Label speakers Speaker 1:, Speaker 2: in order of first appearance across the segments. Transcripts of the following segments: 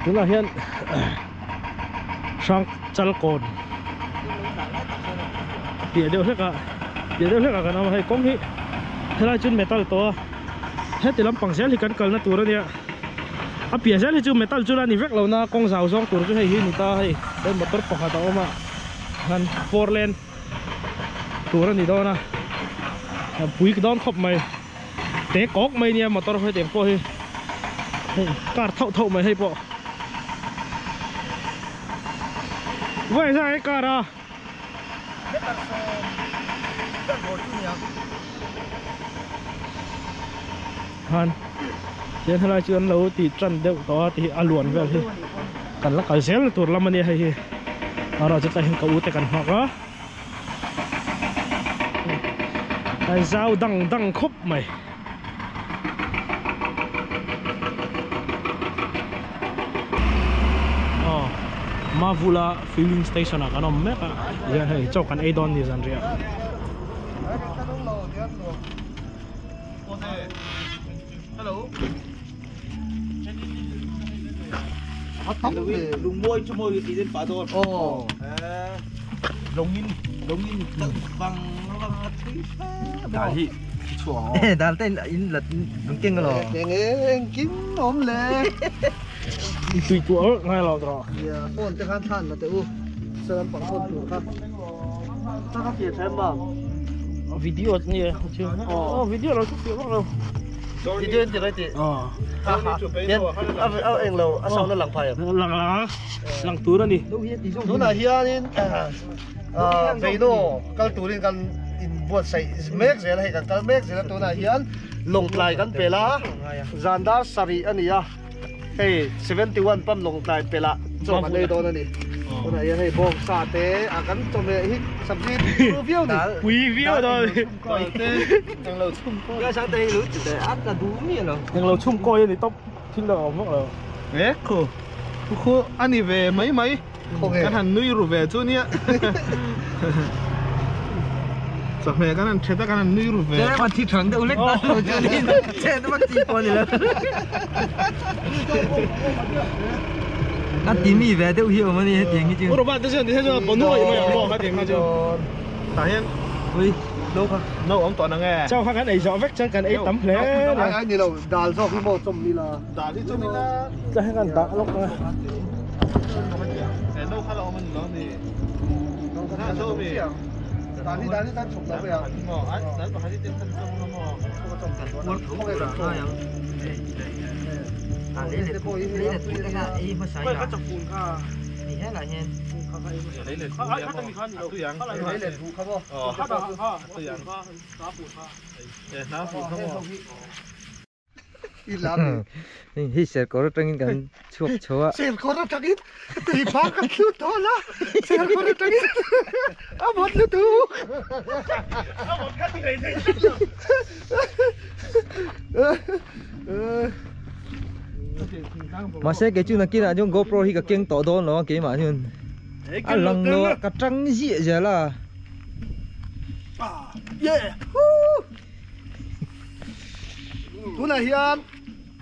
Speaker 1: Tunah hian hrang chal kawn piah deuh hlek ah piah deuh hlek ah kan awm a hei kawng hi helai chu metal tawh a heti lampang zel hi kan kalna tur a nia a piah zel hi chu metal chu la ni vek lo na kawng zau zawng tur chu hei hi a ni ta hei he motor pakhat a awm a han four lane tur a ni dawn a pui dawn khawp mai. Te kawk mai nia motor hetiang pawh hi hei car thauh thauh mai hei pawh vawi zai hei car a han hian helai chu an lo ti tan deuh tawh a ti hi a luan vel hi kan la kal zel na tur lam ania hei hi erawh chu tlai hian ka u te kan nghak a. A zau dang dang khawp mai. Aw Mavula filling station ah kan awm mek a hian hei chaw kan ei dawn ni zanriah. Tui kuah rawh ngai lo tawh. Video ni e oh video lo chu fiah vak lo
Speaker 2: video in ti rai ti hian a eng lo a sound a lang phai
Speaker 1: ang lang lang lang tur ani
Speaker 2: tunah hianin beino kal turin kan in buatsaih mek zel a hei kan kal mek zel a tunah hian lawngtlai kan pel a zan dar sarih a ni a. Hei 71 pump lawngtlai pelh ah chaw kan ei dawn a ni. Tunah hian hei bawng sa te a kan chawhmeh hi sabzi pui viau ni.
Speaker 1: Pui viau dawn a ni.
Speaker 2: Englo chhum kawi.
Speaker 3: Ka sang te hi lu te a tla du mi lo.
Speaker 1: Englo chhum kawi a ni top thil dang a awm vak lo.
Speaker 4: E khu khu a ni ve mai mai. Kan han nui ru ve chu nia. Chawhmeh kan han thet a kan han nui ru ve.
Speaker 3: Che ma thi thang deuh lek ta lo chu ni. Che na ma chi pawh ni lo. A ti mi ve deuh hi awm a ni hetiang hi chu.
Speaker 1: Robert te chuan ti hian chuan bonu ai mai ang maw hetiang hi chu.
Speaker 4: Tah hian
Speaker 3: ui
Speaker 4: no kha no awm tawh nang e.
Speaker 1: Chaw kha kan ei zawh vek chuan kan ei tam hle.
Speaker 2: Ai ai ni lo dal zawk hi maw chawm ni la.
Speaker 4: Dal hi chawm ila.
Speaker 1: Tah hian kan dah lawk ang a.
Speaker 4: No kha la awm a ni lo ni.
Speaker 3: Hei serkawr atangin kan chhuak chho a.
Speaker 2: Serkawr atangin tui phang kan thlu tawn a, serkawr atangin a vawt lutuk.
Speaker 1: A vawt kha ti rei thei tlat lo.
Speaker 3: Mahse kei chu nakinah chuan GoPro hi ka keng tawh dawn lo a keimah hian a lang lo a ka tang ziah zel a.
Speaker 2: Yeah. Tunah hian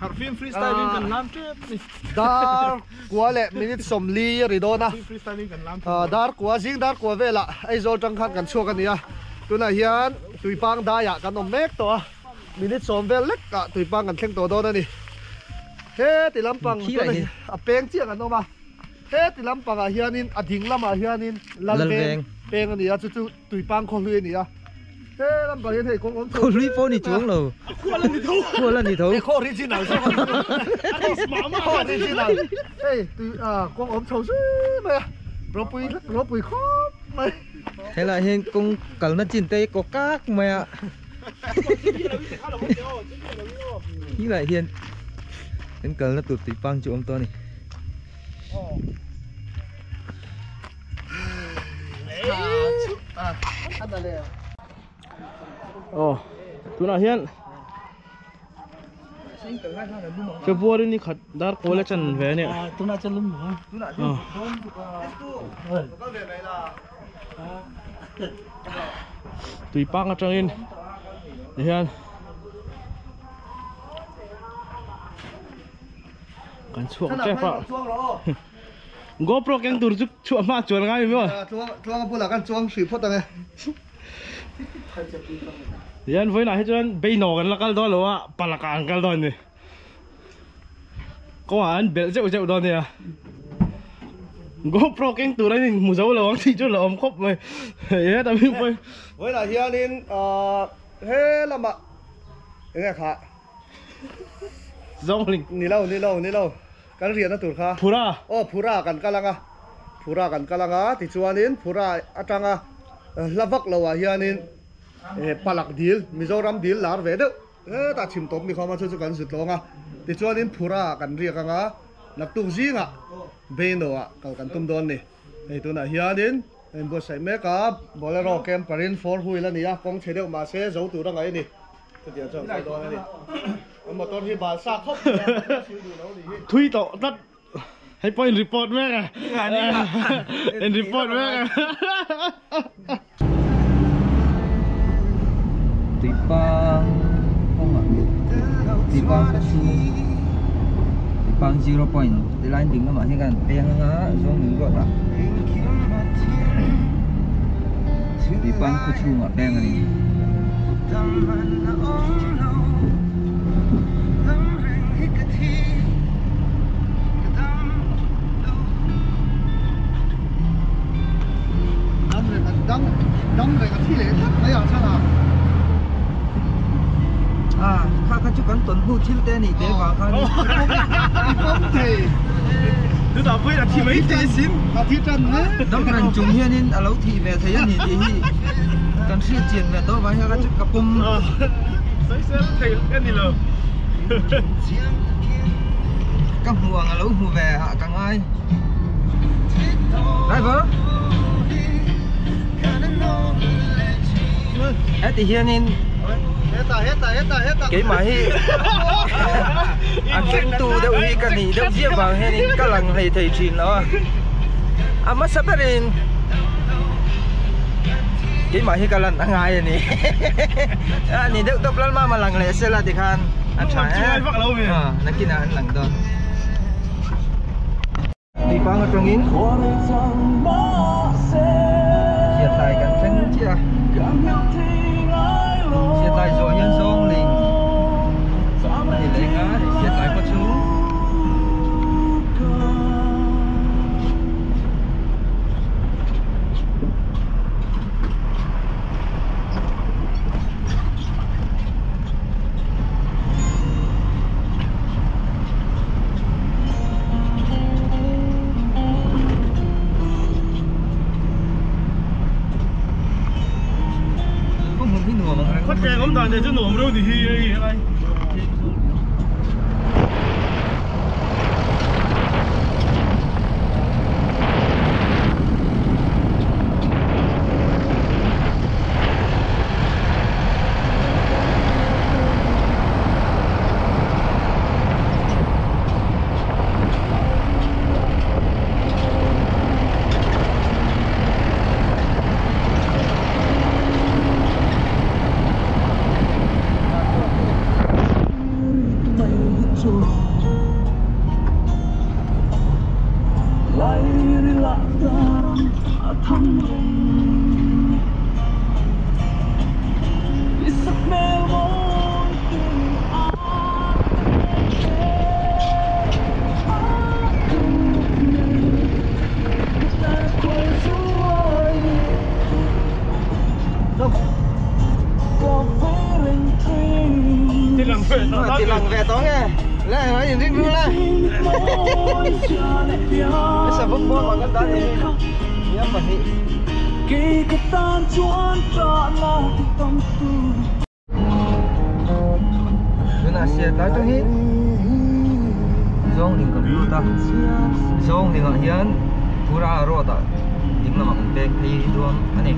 Speaker 4: Harhfim freestyle in kan lam tep ni.
Speaker 2: Dar kua leh minute 40 a ri dawn a.
Speaker 4: Freestyle in kan lam tep.
Speaker 2: Dar kua zing dar kua velah Aizawl tang khan kan chhuak a ni a. Tunah hian Tuipang daiah kan awm mek tawh a. Minute 10 vel lek ah Tuipang kan thleng tawh dawn a ni. Heti lampang tunah a peng chiah kan awm a. Heti lampangah hianin a ding lamah hianin Lalveng peng a ni a chu chu Tuipang khawhlui a ni a, he lam bang hian hei kawng awm chho
Speaker 3: Khawhlui pawh ni chuang lo.
Speaker 1: Khual a ni tho.
Speaker 3: Khual a ni tho.
Speaker 2: He khaw original zawk a ni. Khaw original. Hei tui ah kawng awm chho zui mai a, ropui ropui khawp mai.
Speaker 3: Helaiah hian kawng kalna chin te kaw kak mai a. Helaiah hian kan kalna tur tuipang chu awm tawh a ni.
Speaker 1: Aw tunah hian February ni khat dar kawl a chan ve a nia tui pang atangin ti hian. Kan chhuak tep a. GoPro keng tur chu chhuah hma chuan ngai mi maw?
Speaker 2: Tluanga bulah kan chuang hrih phawt ang e.
Speaker 1: Hian vawiinah hi chuan beino kan la kal dawn lo a, palakah an kal dawn ni. Kawngah an belh zeuh zeuh dawn nia. GoPro keng tur an inhmu zo lo ang tih chu la awm khawp mai. Heta mi pawh.
Speaker 2: Vawiinah hianin he lamah enge kha?
Speaker 1: Zawngling.
Speaker 2: Ni lo, ni lo, ni lo. Kan riahna tur kha.
Speaker 1: Phura.
Speaker 2: Aw, Phura kan kal ang a. Phura kan kal ang a, tichuanin Phura atanga hla vak loah hianin Palak dil, Mizoram dil lar ve deuh hetah chhim tawp ni khawm a, chu chu kan zut lawng a. Tichuanin Phura kan riak ang a, naktuk zingah Beino-ah kal kan tum dawn ni. Hei tunah hianin a inbuatsaih mek a, Bolero camper-in four wheel a ni a, kawng chhe deuh mahse zo tur a ngaih a ni. Chutiang chuan kal dawn a ni. An motor hi bal sa khawp mai a, motor sil duh lo a nih hi.
Speaker 1: Thui tawh tlat. Hei pawh in report mek a. In report mek a.
Speaker 3: Tuipang kawngah Tuipang ka chhung Tuipang zero point tilai ding lamah hian kan peng anga zawng min ruat a Tuipang khaw chhungah peng a ni. À, kha kha chu kan tuan hnu thil te ni te vang khan dam reng chung hianin a lo thih ve thei a ni tih hi kan hriat chian ve tawh vang hian kha chu ka pawm ka hmu ang a lo hmu ve ah ka ngai driver heti hianin keimah hi a kengtu deuh hi ka nih deuh ziah vang hianin ka lang hlei thei thin lo a a hmasa berin keimah hi ka lan a ngai a ni a ni deuh tawp lalmama lang leh sela tikhan a tha em nakinah an lang dawn. Tuipang atangin Siatlai kan thleng chiah a, Siatlai zawh hian Zawngling a ni leh nga hei Siatlai khaw chhung.
Speaker 1: Khawtleng awm dan te chu nuam reuh ni hi hei helai.
Speaker 3: Ti lang ve tawh nge le mai in ring ring le cái xe vứt bom mà con đá thì nhắm mà hi Tuna sia tlai tang hi zawng ling kan lut a zawng lingah hian pura road ah ding lamah kan peng phei dawn a ni.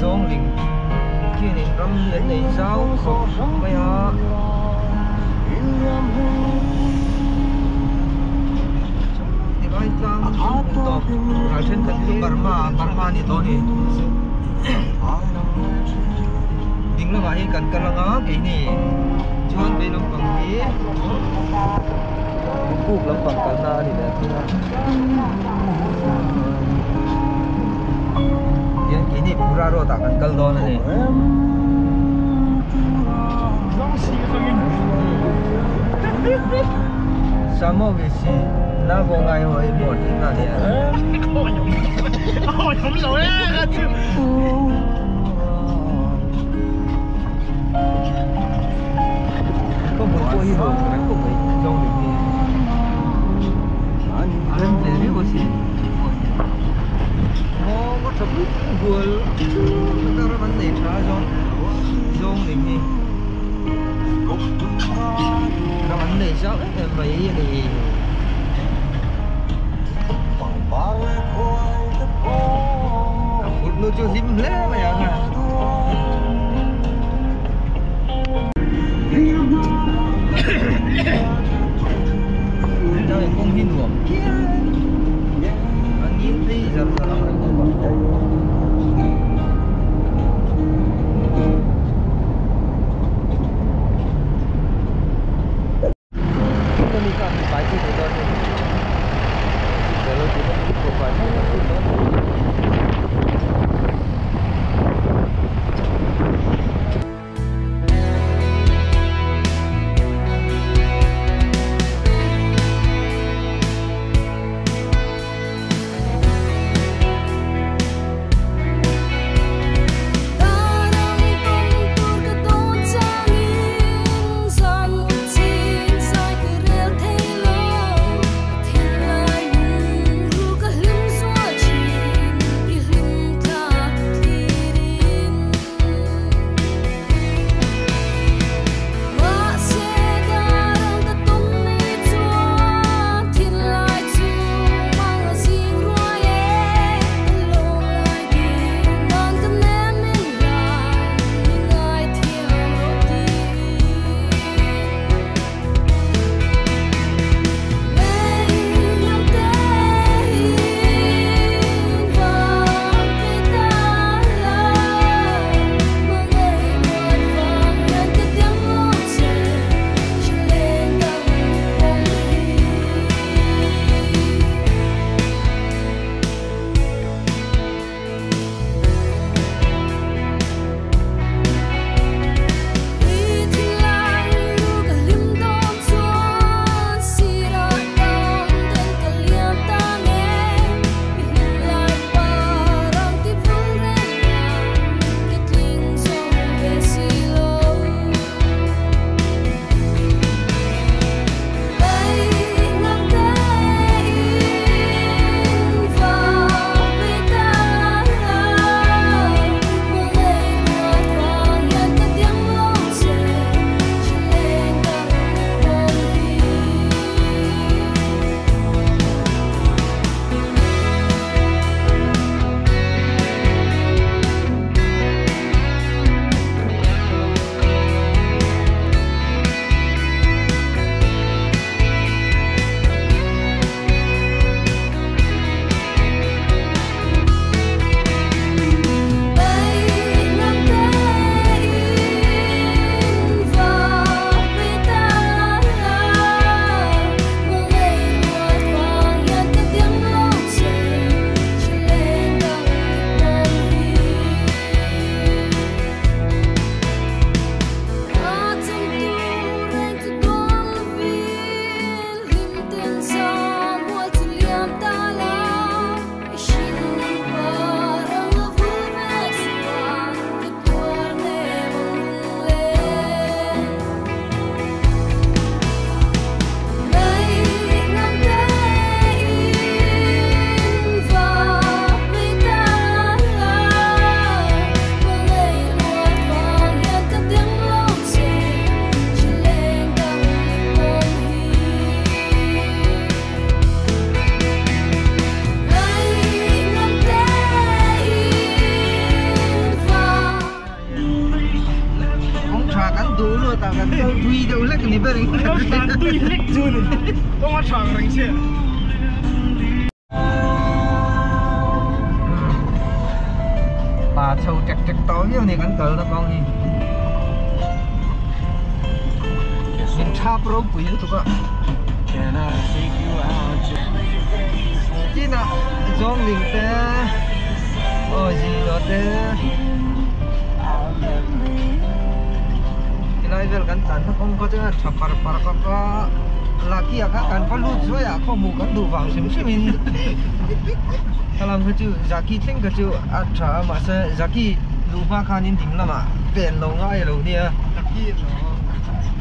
Speaker 3: Zawng ling khianin ram hi an nei zau khawp mai a. Ti lai tlang hmun tawp ral thenkhat hi chu Burma Burma a ni tawh a ni. Ding lamah hian kan kal anga keini chuan vei lampang hi lungkuk lampang kalna a ni leh thung a tihian keini Phura road ah kan kal dawn a ni. Chho tek tek tawh viau a ni kan kalna kawng hi. Min thap ropui lutuk a. Chinah zawngling te aw zilo te tilai vel kan tlanna kawng kha chuan a tha par par khawp a lucky ah khan kan va lut zuai ah khaw hmuh kan duh vang hrim hrim in helam kha chu zaki thleng kha chu a tha a mahse zaki luh hma khanin ding lamah pen lo ngai a lo nia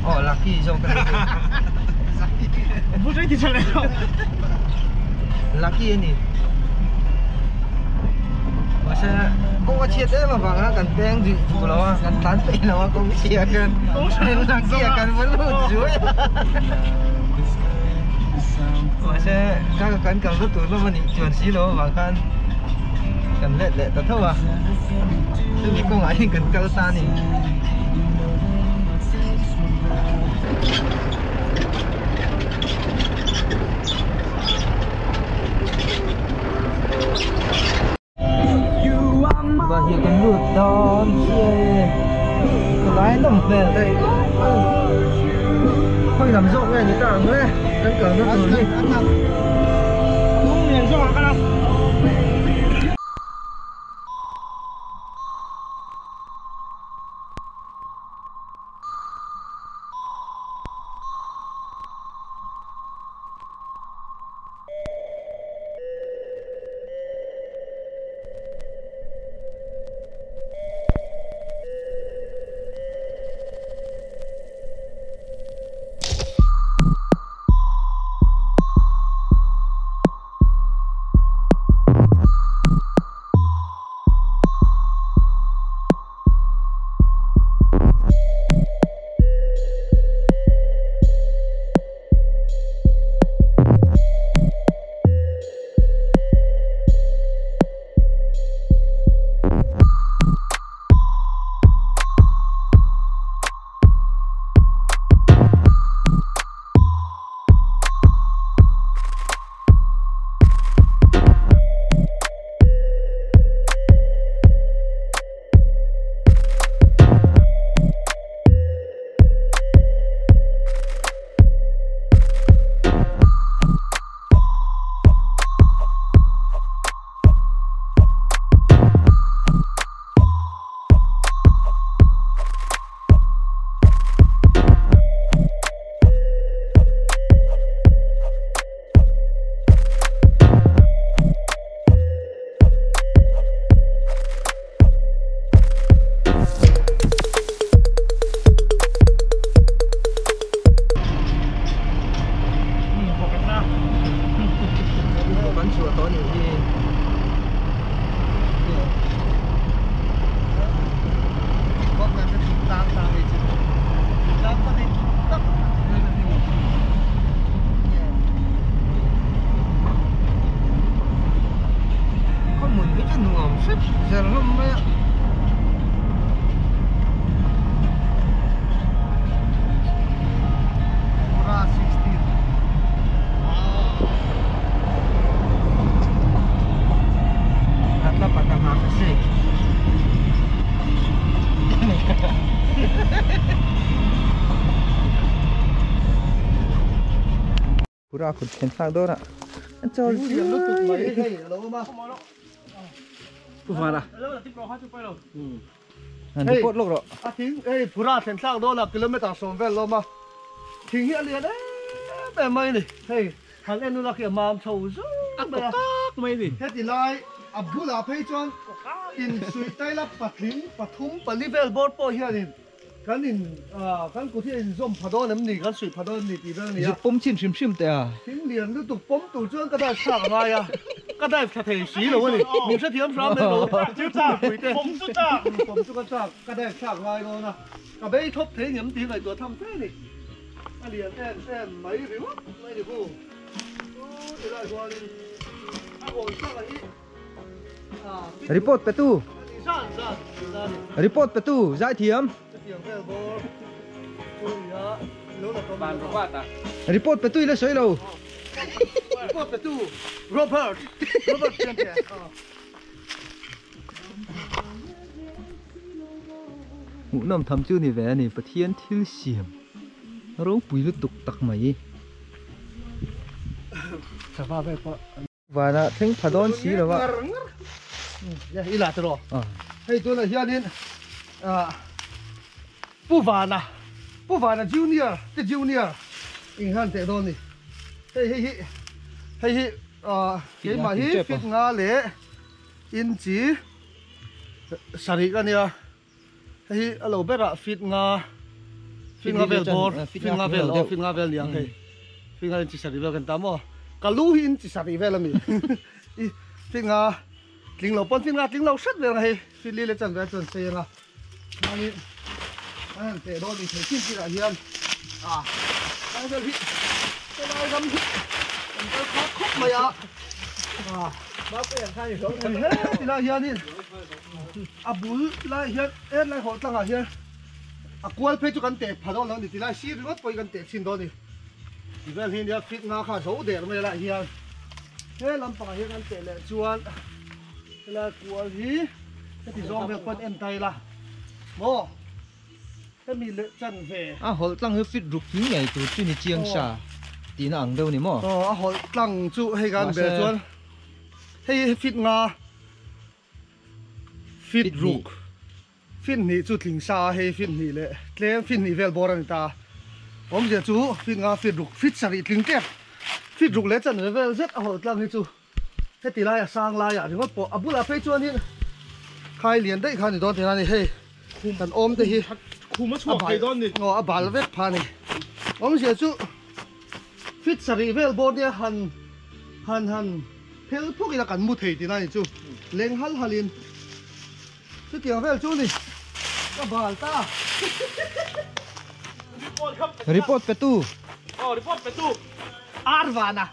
Speaker 3: aw lucky zawk a ni. Lucky a ni. Mahse kawng a chhiat em avanga kan peng duh duh lo a, kan tlan peih lo a kawng chhia khan Lucky a kan va lut zuai a. Mahse ka kan kal na tur lam a nih chuan si lo avang khan kan let leh ta tho a. Chumi kawngah hian kan kal ta a ni. Và hiện cái lượt đón chia lái nồng về đây không làm rộng này người ta ở đây đang cỡ nó từ đi Pura kut then thlak dawn a chawl report lawk rawh
Speaker 2: a thing hei phura thlen thlak dawn a kilometer sawm vel lawm a thing hi a lian em em mai a ni hei han en ula khi a mam chho zung mai a
Speaker 1: tak mai a ni
Speaker 2: heti lai a bulah phei chuan insuih taila patling pathum pali vel bawr pawh hianin Kan in kan kut hi a inzawm pha dawn em ni, kan suih pha dawn em ni tih vel a ni a.
Speaker 3: Zuk pawm chin hrim hrim teh a.
Speaker 2: Thing lian lutuk pawm tur chuan ka dive thlak a ngai a, ka dive thla thei si lo a ni. Min hrethiam hram mai lo.
Speaker 1: Chu chak, pawm chu chak.
Speaker 2: Pawm chu ka chak, ka dive thlak ngai dawn a. Ka bei thawp thei ngem tih ngaihtuah tham fe a ni. A lian em em mai ringawt mai ni hu. Chu ti lai huanin a awn chak a hi.
Speaker 3: Report pe tu. Report pe tu zaithiam. Report pe tu ila sawi lo.
Speaker 2: Report pe tu Robert. Robert.
Speaker 3: Hmuh nawm tham chu ni ve ani Pathian thil siam ropui lutuk tak mai.
Speaker 2: Sava vel pawh
Speaker 3: Vana thleng pha dawn si lo a.
Speaker 2: Ya i la tiro. Hei tunah hianin Pu Vana Pu Vana Junior te Junior eng han teh dawn ni. Hei hei hi hei hi keimah hi fit nga leh inchi sarih a nia. Hei hi a lo berah fit nga fit nga vel bawr fit nga vel aw fit nga vel niang hei fit nga inchi sarih vel kan ta maw ka lu hi inchi sarih vel ami i fit nga tling lo pawn fit nga tling lo hret vel nga hei fit li le chan vel chuan sei anga chuanin a han teh dawn ni thei chin chin ah hian a lai vel hi helai ram hi kan kal khak khawp mai a a he tilai hianin a bul lai hian en lai hawh tlangah hian a kual phei chu kan teh pha dawn lo ni tilai sir ringawt pawhin kan teh chhin dawn ni ti vel hi nia fit nga kha zo der mai lai hian he lampangah hian kan teh leh chuan helai kual hi heti zawng vel pawn en ta ila maw hemi leh chan ve
Speaker 3: a hawlh tlang hi fit ruk tling ngei tur chu ni chiang sa tihna ang deuh ni maw
Speaker 2: aw a hawlh tlang chu hei kan ber chuan hei hi fit nga fit ruk fit hnih chu tling sa a hei fit hnih leh tlem fit hnih vel bawr a ni ta awmzia chu fit nga fit ruk fit sarih tling tep fit ruk leh chan ve vel zet a hawlh tlang hi chu heti laia sang laiah ringawt pawh a bulah phei chuanin khai lian daih kha a ni dawn tihna a ni hei kan awm te hi
Speaker 1: khum a chhuak thei dawn ni
Speaker 2: aw a bal vek pha a ni awmzia chu fit sarih vel bawr nia han han han phel phawk ila kan mu thei tihna a ni chu leng hal halin chutiang vel chu ni ka bal ta
Speaker 3: report pe tu
Speaker 1: aw report pe tu
Speaker 2: Arvana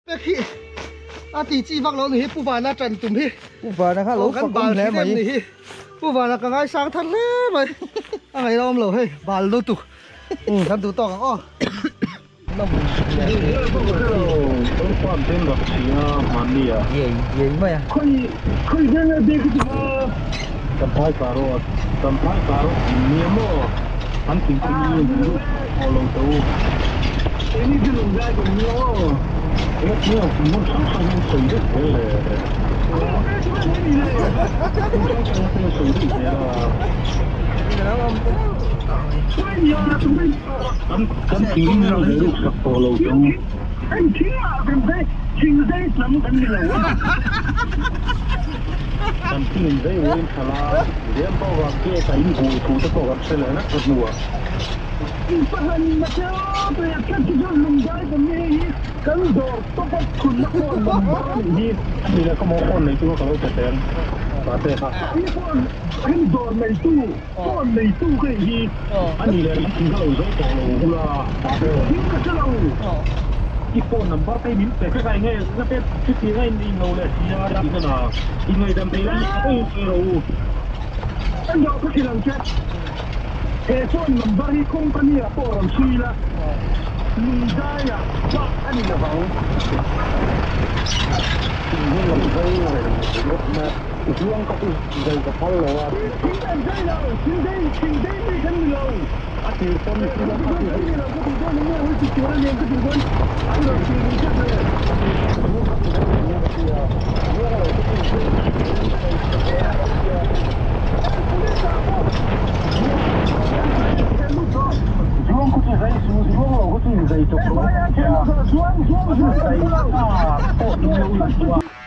Speaker 2: pek hi a ti chi vak lo ni hi Pu Vana tan tum hi
Speaker 3: Pu Vana kha lo
Speaker 2: kan bal
Speaker 3: hle mai
Speaker 2: ni hi Pu Vana ka ngai sang thar hle mai a ngai awm lo hei bal lu tu kan tu tawk ang aw
Speaker 3: Yei mai a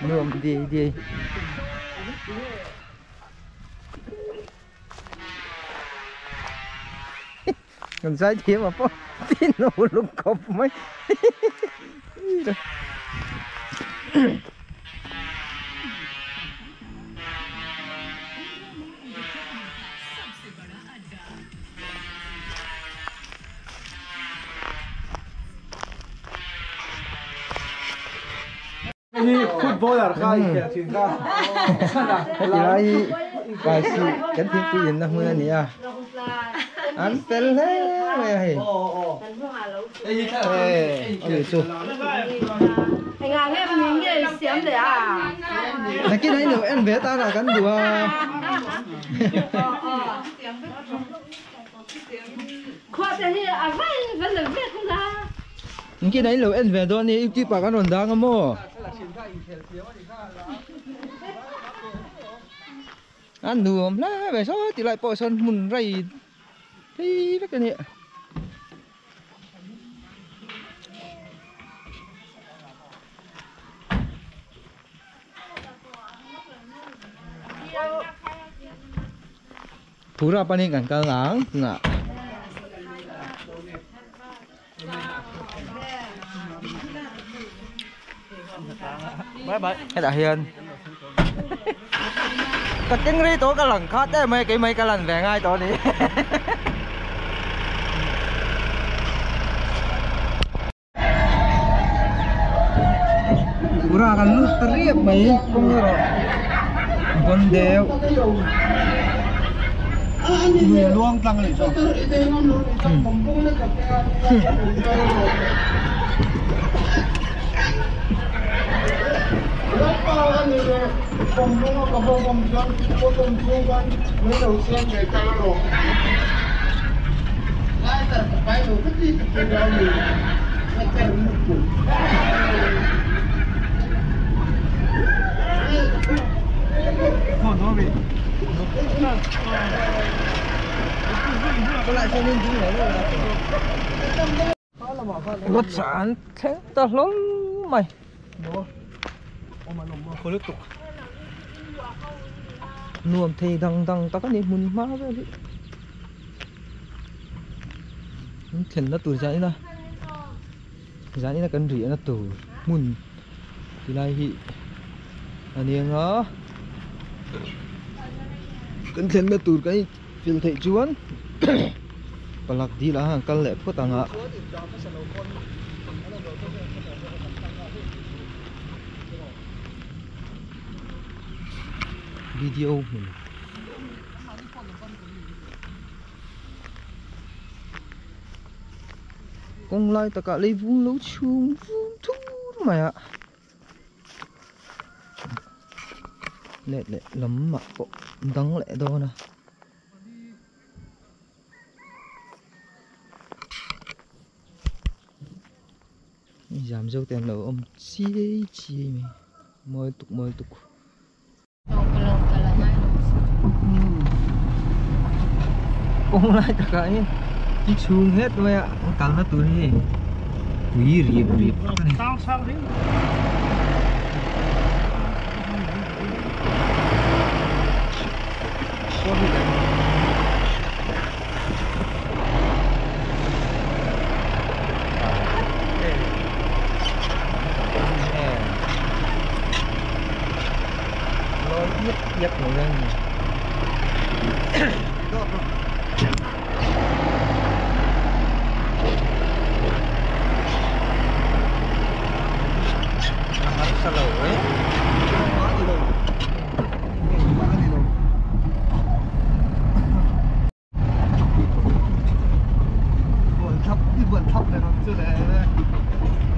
Speaker 3: Nuam đi đi còn sai thiệt mà có tin nó lục cọp mấy
Speaker 4: footballer khai khe thin ka
Speaker 3: Ilai bài si kan thing pui in na hmun ani a an fel hle mai a hei ani chu Nakin ai lo en ve ta na kan dua. Nakin ai lo en ve do ni YouTube pa kan ron dang amo. An nuam la ve so ti lai po son mun rai thi vek ani. Pura paning kan kalang na.
Speaker 1: Bye bye.
Speaker 3: Hết hiền. Cái tiếng ri tổ cái lần khác đấy mấy cái lần về ngay tổ đi. Pura kan lu teriak mấy không rồi. Con đều.
Speaker 2: Người luông tăng lên rồi.
Speaker 3: Lót sẵn thế ta lắm mày. Nuông thì đằng đằng ta có niệm mun ma rồi đi. Thuyền nó tụi dãy na. Dãy na cần rỉa nó tụi mun. Thì lại hị. Anh em đó. Cần thuyền nó tụi cái phiền thị chuan. Palak di là hàng căn lệ phút tàng ạ. Video mình. Con lai tất cả lấy vung lấu chung vung thu mày ạ. Lẹ lẹ lắm mà bộ đắng lẹ đó nè. Giảm dâu tiền lẩu ông chi chi mày mời tục con lại tất cả những xuống hết rồi ạ, cắn nó túi đi quý riệp riệp
Speaker 1: sao sao đấy.
Speaker 3: Giấc ngủ lên.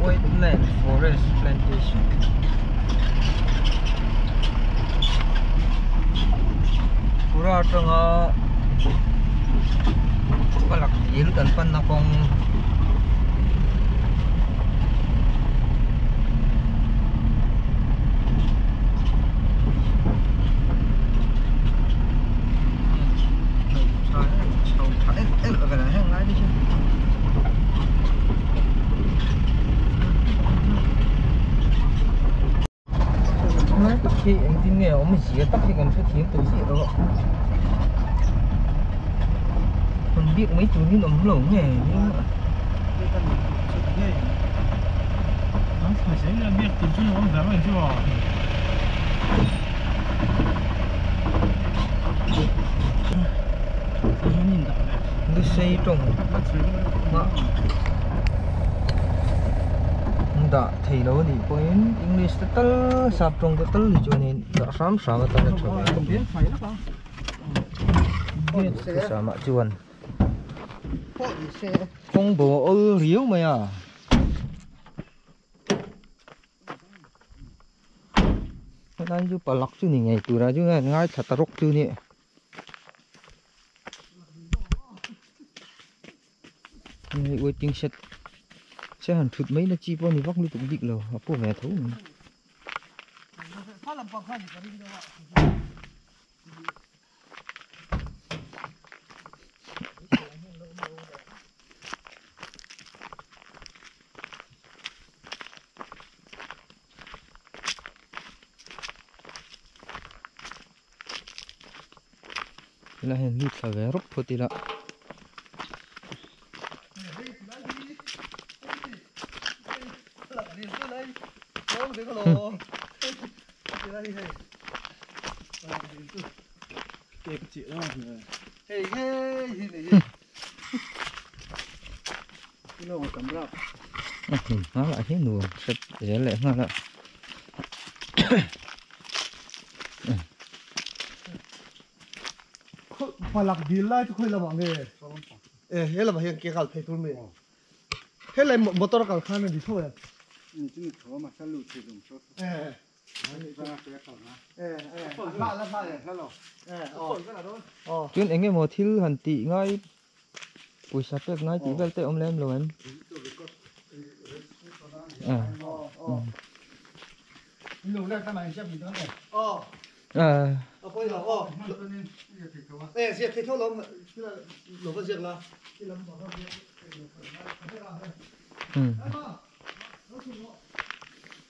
Speaker 3: Wetland Forest Plantation. Pura tanga palak dil kan pan na kong anh tin nghe ông chỉ tắt thì còn xuất hiện từ gì đó còn biết mấy chú như nó lủng nhỉ cái xây trồng đã thầy lâu thì có English tất sạp trồng tất thì cho nên đã sám sám ta là trời cái mà chuồn không bộ ư riu mày à Helai chu palak chu ni ngei turah chu nge ngaithla ta rawk chu ni. Hei waiting shed se han thut mai na chi pawh ni vak lutuk bik lo a paw ve tho mai. Helai hian lut thla ve rawp phawt ila. A hmun nghal ah hian nuam hret zel leh nghal a.
Speaker 2: Palak dil lai chu khawi lamah nge? E he lamah hian ke kal phei tur mai. Helai motor kal khan a ni tho em?
Speaker 5: Ni chu ni tho a mahse lut thei lung saw.
Speaker 2: E e e hla la hla e
Speaker 5: hla lo.
Speaker 2: E aw.
Speaker 3: Chuan eng emaw thil han tih ngai pawisa pek ngai tih vel te awm lem lo em?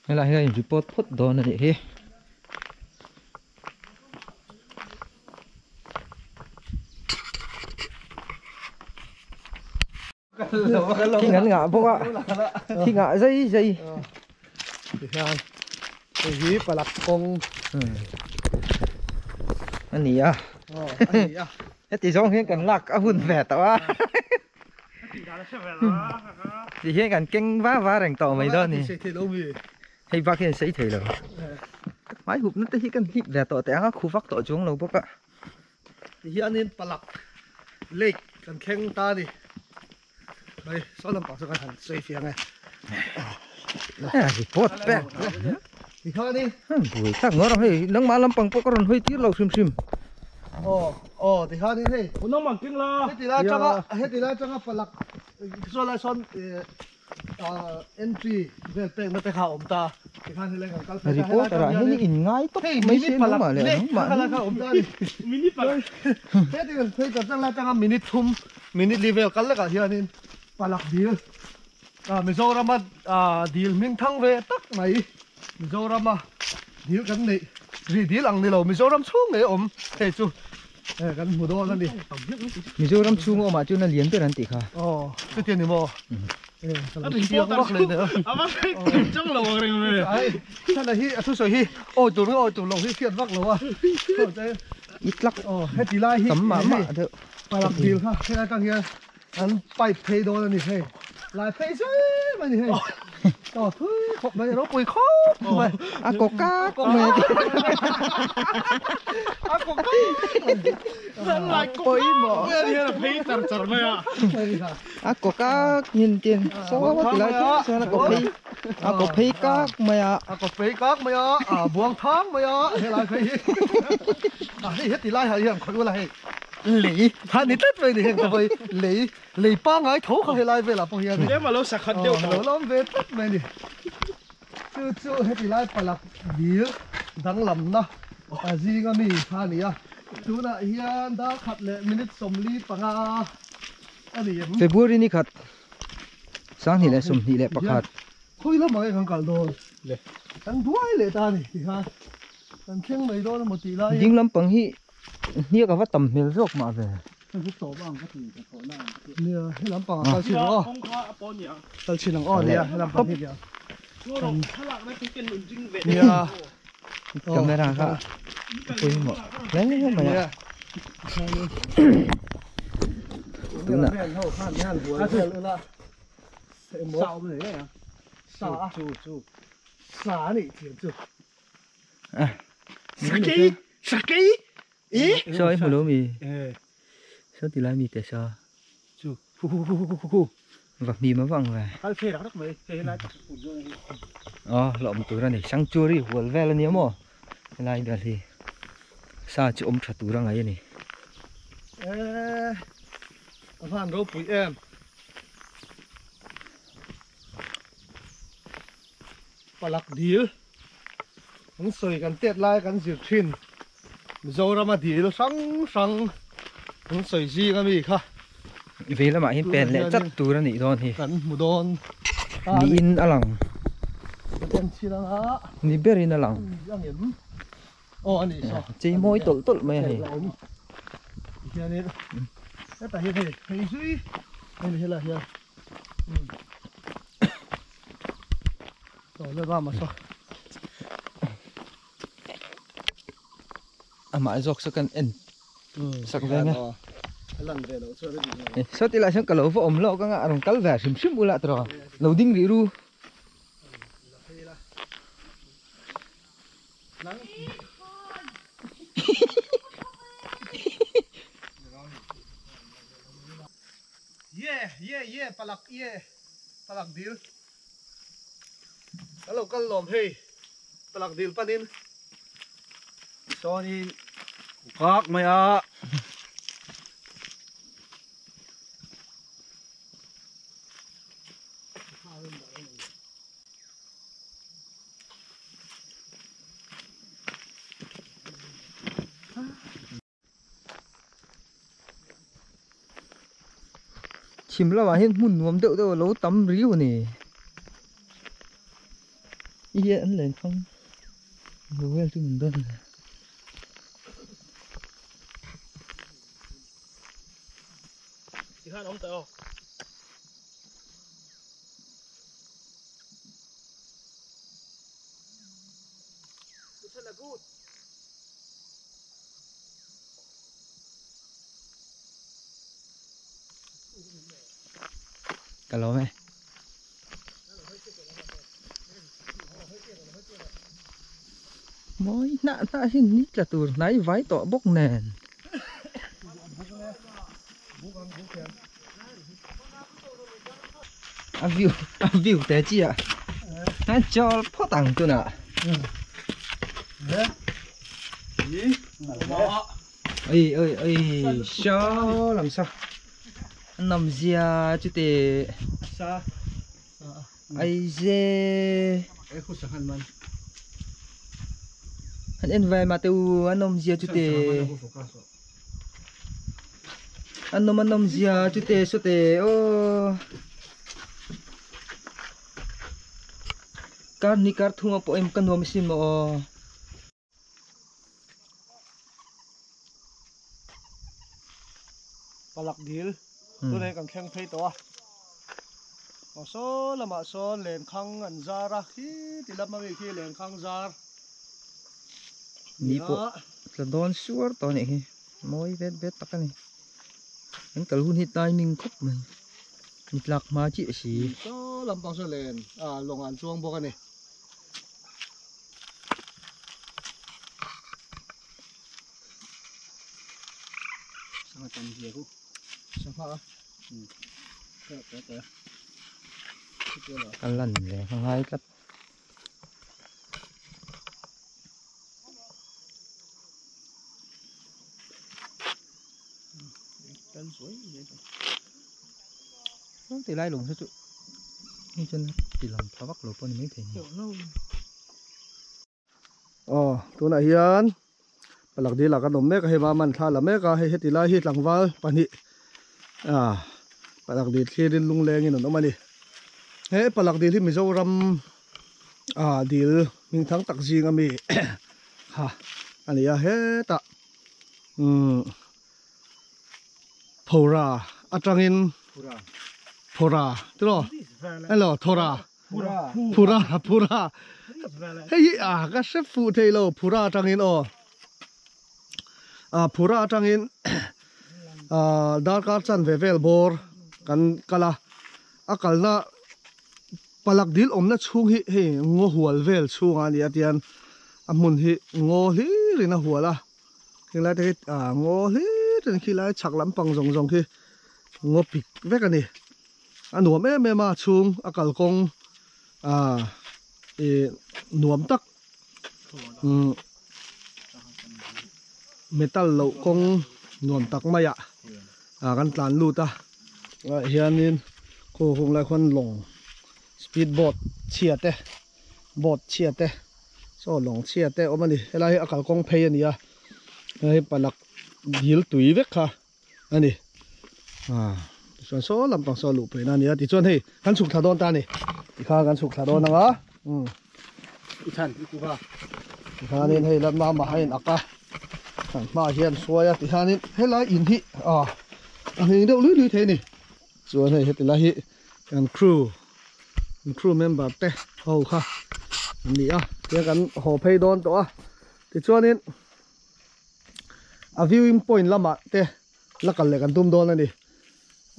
Speaker 3: Helai hian in report phawt dawn a nih hi. Thing an ngah bawk a thing ah zai zai
Speaker 2: tihian hei hi palak kawng
Speaker 3: a ni a heti zawng hian kan lak a hun ve tawh a ti hian kan keng va va reng tawh mai dawn a ni hei bak hian sei thei lo hmai hup na te hi kan hlip ve tawh teh ang a khu vak tawh chuang lo bawk a.
Speaker 2: Tihianin Palak Lake kan thleng ta a ni. Hei saw lampang chu kan han sawi fiang e.
Speaker 3: Report pek.
Speaker 2: Tihianin.
Speaker 3: Buai tak ngawr ang hei nangmah lampang pawh ka rawn hawi tir lo hrim hrim.
Speaker 2: Aw aw tihianin hei.
Speaker 1: Nangmah keng la.
Speaker 2: Heti lai atanga heti lai atanga Palak saw lai sawn entry vel pek na te kha awm ta tikhan helai kan kal phei ta
Speaker 3: reporter ah hian in ngai tawp mai se nangmah leh nangmah
Speaker 2: helai kha awm ta ani
Speaker 1: minute palak
Speaker 2: heti kan phei ta chang lai tanga minute thum minute li vel kal lekah hianin palak dil Mizorama dil hming thang ve tak mai Mizorama dil kan neih ri dil ang nilo Mizoram chhung ngei awm hei chu kan hmu dawn a ni.
Speaker 3: Mizoram chhung awmah chuan a lian ber an tih kha.
Speaker 2: Aw chuti a ni maw? Ka lo chiang vak leh nia.
Speaker 1: A va hre chang lo ang reng ve.
Speaker 2: Ai thana hi a thusawi hi awi tur nge awi tur lo hi hriat vak lo a.
Speaker 3: I tlak
Speaker 2: aw heti lai hi
Speaker 3: tam mah mah deuh.
Speaker 2: Palak dil kha helai atang hian an pipe phei dawn a ni hei. Lai phei zui mai a ni hei. Aw thui khawp mai ropui khawp mai.
Speaker 3: A kaw kak mai a ti.
Speaker 2: A kaw kak mai.
Speaker 1: Lai
Speaker 3: pawimawh.
Speaker 1: Mai a ni hian a phei char char mai a.
Speaker 3: A kaw kak hin tin saw ti lai thleng chuan a kaw phei a kaw phei kak mai a.
Speaker 2: A kaw phei kak mai a, a buang thang mai a helai phei hi. A hei heti lai ah hian khawih ula hei. Lei kha ni tlat mai ni heng ka vawi lei lei pangai tho kha helai velah pawh hian
Speaker 1: Tlem a lo sakhat deuh
Speaker 2: tawh. Lo lawm ve tlat mai ni. Chu chu heti lai palak dil danglamna a zinga mi kha a ni a. Tunah hian dar khat leh minute 45 a ni em?
Speaker 3: February ni khat 2021.
Speaker 2: Khawi lamah nge kan kal dawn? Kan duai leh ta a ni tikhan kan thleng mai dawn emaw tih laiin.
Speaker 3: Ding lampang hi Hniak a va tam hmel zawk mah ve.
Speaker 2: Nia he lampang ah kal chin ang aw. Kal chin ang aw nia he lampang hi nia. Nia.
Speaker 3: Camera kha pawimawh hle mai a. Tunah.
Speaker 2: Sa chu chu sa ani thiam chu.
Speaker 1: Sakei! Sakei! Eh!
Speaker 3: Saw i hmu lo mi? Saw ti lai mi te saw.
Speaker 1: Chu khu khu khu khu khu khu.
Speaker 3: Va hmi ma vang ve.
Speaker 1: Kal phei rak rak mai hei helai tak pun zawng hi.
Speaker 3: Aw hlawm tur a ni sanctuary hual vel a nia maw? Helai vel hi sa chu awm tha tur a ngaih a ni.
Speaker 2: Eee a van ropui em. Palak dil an sawi kan tet lai kan zir thin Mizoram a dil hrang hrang an sawi zing ami kha.
Speaker 3: Vei lamah hian pen leh chat tur a nih dawn hi.
Speaker 2: Kan hmu dawn.
Speaker 3: Niin a lang.
Speaker 2: Kan en chhin anga.
Speaker 3: Ni berin a lang.
Speaker 2: Aw a nih saw.
Speaker 3: Chei mawi tawlh tawlh mai a hei.
Speaker 2: Tihianin hetah hian hei phei zui hei ni helaiah hian saw le rama saw.
Speaker 3: Amah zawk saw kan en sak ve ang e.
Speaker 2: A lan ve loh chuan a dik lo.
Speaker 3: Saw tilai sawn ka lo va awm lawk anga a rawn kal ve hrim hrim ula tawh lo ding rih ru.
Speaker 2: Ye ye ye palak ye palak dil ka lo kal lawm hei palak dil panin
Speaker 5: sawnin kak mai a.
Speaker 3: Chhim lamah hian hmun nuam deuh deuh a lo tam riau a ni. I hian an len thang lo vel chu min dawn a ni.
Speaker 1: Tikhan awm tawh aw.
Speaker 3: Ka lawm e. Mawi hnah hnah hi ni tla tur hnai vai tawh bawk nen. A view a view te chi ah an chawl phawt ang tunah. Oi oi oi saw lam saw an nawm zia chute ai ze an en vai mah te u an nawm zia chute. An nawm an nawm zia chute sawte aw kar hnih kar thung ah pawh em ka nuam asin maw aw.
Speaker 2: Palak dil tunah hian kan thleng phei tawh a aw saw lamah sawn lenkhang an zar a khi ti lam ami khi lenkhang zar.
Speaker 3: Ni pawh tla dawn suar tawh a nih hi mawi vet vet tak a ni an kal hun hi timing khawp mai ni tlak hma chiah si.
Speaker 2: Saw lampang saw len ah lawng an chuang bawk a ni. Sangha tam zia khu sangha a te te te
Speaker 3: a lan leh a ngai tlat. Ti lai lung chu hei chuan ti lang tha vak lo pawh a ni maithei a ni.
Speaker 2: Aw tunah hian palak dil ah kan awm mek a hei va man thla la mek a hei heti lai hi tlangval pahnih ah palak dil thlir in lungleng in an awm a ni he palak dil hi Mizoram ah dil hming thang tak zing ami kha a ni a hetah umm Phora atangin Phora tiraw hello Thora Phura Phura hei hi a ka hre fuh thei lo Phura atangin aw ah Phura atangin ah darkar chan ve vel bawr kan kal a a kalna palak dil awmna chhung hi hei ngaw hual vel chhungah a ni a tian a hmun hi ngaw hlir in a hual a. Khilai te khi ah ngaw hlir in khilai chhak lampang zawng zawng khi ngaw pik vek a ni. A nuam em em a chhung a kalkawng ah ih nuam tak umm Metal loh kawng nuam tak maiah ah kan tlan lut a ah hianin khaw hung lai khuan lawng speed boat chhia te boat chhia te saw lawng chhia te a awm a ni helai hi a kalkawng phei a ni a hei palak dil tui vek kha a ni ah tichuan saw lampang saw luh pawhin a ni a tichuan hei kan chhuk thla dawn ta a ni tikhan kan chhuk thla dawn ang a umm tikhanin hei la mama a in ak a kan hmaah hian hruai a tikhanin helai in hi ah a nghing deuh lui lui thei a ni chuan hei heti lai hi kan crew kan crew member te ho kha an ni a tiang kan haw phei dawn tawh a tichuanin. A viewing point lamah te la kal leh kan tum dawn a ni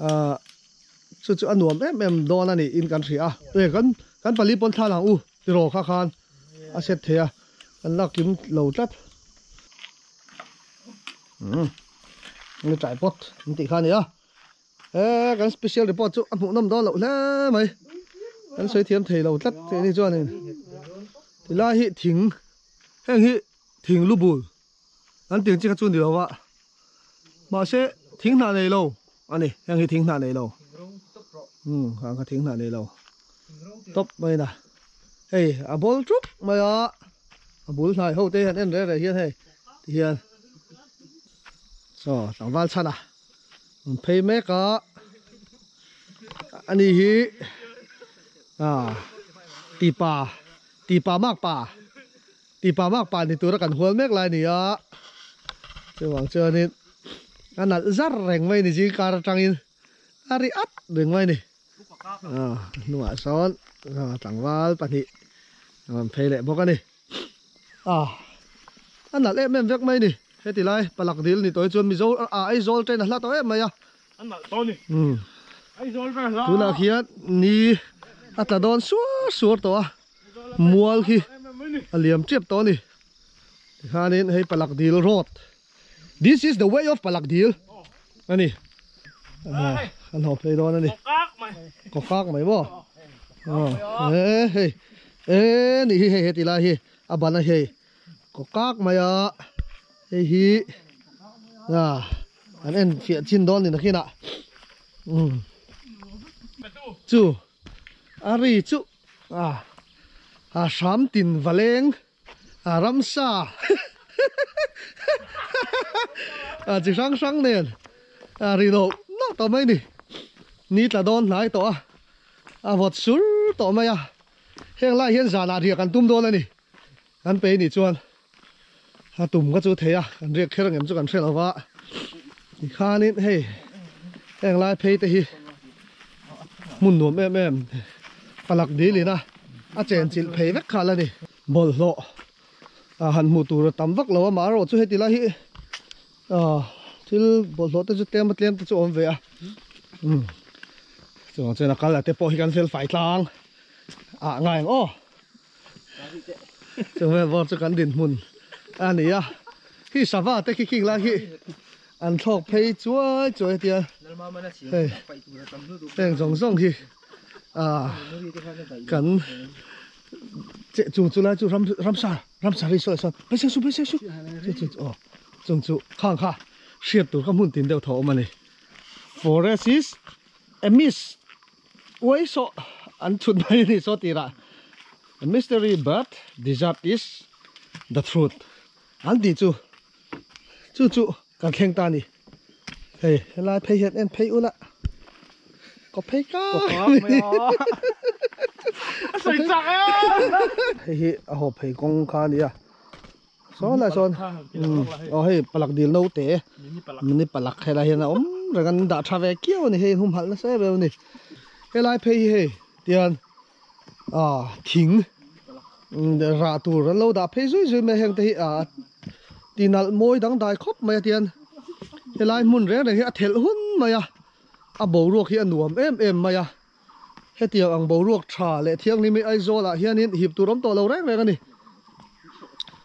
Speaker 2: ahh chu chu a nuam em em dawn a ni in kan hria a e kan kan pali pawn thla lang u tiraw kha khan a set thei a kan la kim lo tlat umm ni tripod an tih kha a ni a e kan special report chu a hmuh nawm dawn loh hle mai kan sawi thiam thei lo tlat tih ni chuanin tilai hi thing heng hi. Thing lu bul an tih ang chi kha chu ni lo a mahse thing hnah nei lo a ni heng hi thing hnah nei lo umm khang kha thing hnah nei lo tawp mai na hei a bawl ṭup mai a a bul hnai ho te hian en reh reh hian hei ti hian chaw tlangval chhan a rawn phei mek a ani hi ah tipa tipa makpa. Tipa mak pa ni tura kan hual mek lai a ni a, chuvang chuanin a nalh zar reng mai a ni zing kar atangin a ri at reng mai a ni. A hnungah sawn tlangval pahnih a rawn phei leh bawk a ni. A a nalh em em vek mai a ni. Heti lai palak dil ni tawh hi chuan Mizo a Aizawl train a hla tawh em mai a.
Speaker 1: A nalh tawh a ni. Aizawl ber hla.
Speaker 2: Tunah khian ni a tla dawn suar suar tawh a. Mual khi a liam tep tawh a ni tikhanin hei palak dil road this is the way of palak dil a ni an haw phei dawn a ni kaw kak mai maw e hei e nih hi hei heti lai hi a ban a hei kaw kak mai a hei hi a an en fiah chin dawn ni nakinah umm chu a ri chu. A a hram tin va leng a ramsa a chi hrang hrang nen a ri loh loh tawh mai a ni ni tla dawn hnai tawh a a vawt sur tawh mai a heng lai hian zanah riak an tum dawn a ni kan pe nih chuan a tum ka chu thei a kan riak kher ang em chu kan hre lo va tikhanin hei heng lai phei te hi hmun nuam em em palak dil in a a chen chilh phei vek kha la ni bawlhhlawh a han hmuh tur a tam vak lo a amaherawh chu heti lai hi ah thil bawlhhlawh te chu tlem a tlem te chu a awm ve a umm chuvang chuan a kal a te pawh hi kan fel fai tlang ah ngai ang aw. Chuvel bawr chu kan dinhmun a ni a, khi sava te khi khing lai khi an thlawk phei chuai chuai a tia hei heng zawng zawng hi ah kan che chung chu lai chu ram ramsa ramsa ri sawi sawn phei se su phei se su chu chu aw chung chu khang kha hriat tur kha hmun tin deuh thaw awm a ni forest is a mist. Uai saw an chhut mai a ni saw tirah A mystery but desert is the truth an tih chu chu chu kan thleng ta a ni. Hei helai phei hian en phei ula kaw phei kak mai a. Hei hi a haw phei kawng kha a ni a. Saw lai sawn aw hei palak dil naute mini palak helai hian a awm reng an dah tha ve kiau a ni hei humhalh nasa em em a ni helai phei hi hei tian ah thing rah tur an lo dah phei zui zui mai heng te hi ah tinalh mawi dangdai khawp mai a tian helai hmun reng reng hi a thelh hun mai a a boruak hi a nuam em em mai a Hetiang ang boruak tha leh thianghlim hi Aizawlah hianin hip tur awm tawh lo reng reng a ni.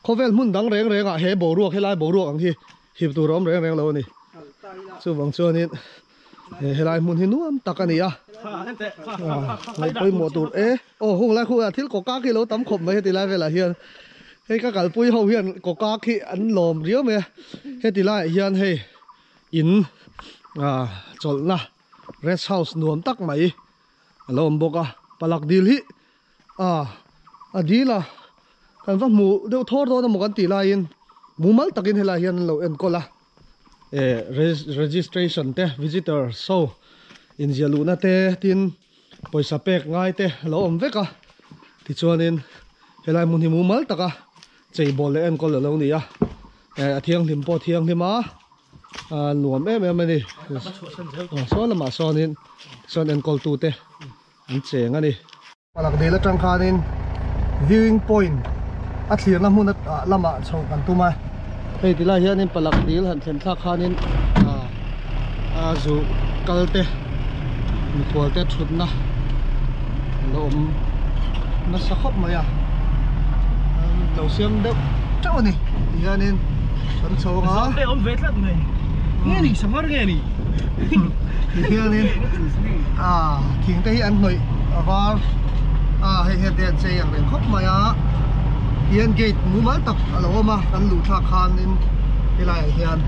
Speaker 2: Khawvel hmun dang reng rengah he boruak, helai boruak ang hi hip tur a awm reng reng lo a ni. Chuvang chuanin helai hmun hi nuam tak a ni a. Ngaih pawimawh tur e. Aw hung lai khuh ah thil kaw kak hi lo tam khawp mai heti lai velah hian. Hei ka kalpui ho hian kawkak hi an lawm riau mai a heti laiah hian hei in ah chawlhna rest house nuam tak mai a lo awm bawk a palak dil hi ah a dil a kan va hmuh deuh thawr dawn emaw kan tih laiin mumal takin helaiah hian an lo enkawl a eh registration te visitor so inziah luhna te tin pawisa pek ngai te a lo awm vek a tichuanin helai hmun hi mumal taka cheibawl leh enkawl a lo ni a eh a thianghlim pawh a thianghlim a ah nuam em em a ni saw lamah sawnin sawn enkawl tu te an cheng a ni. Palak dil atang khanin viewing point a thlirna hmun lamah chhoh kan tum a hei ti lai hianin palak dil han thlen thlak khanin a zu kal te mikhual te thutna a lo awm nasa khawp mai a lo siam deuh teuh a ni ti hianin kan chho ang a.
Speaker 1: Awm ve tlat mai nge ni sangha nge ni
Speaker 2: ti hianin ah thing te hi an hnawih a var a hei hian te an chei ang reng khawp mai a hian gate mumal tak a lo awm a kan luh thlak khanin helaiah hian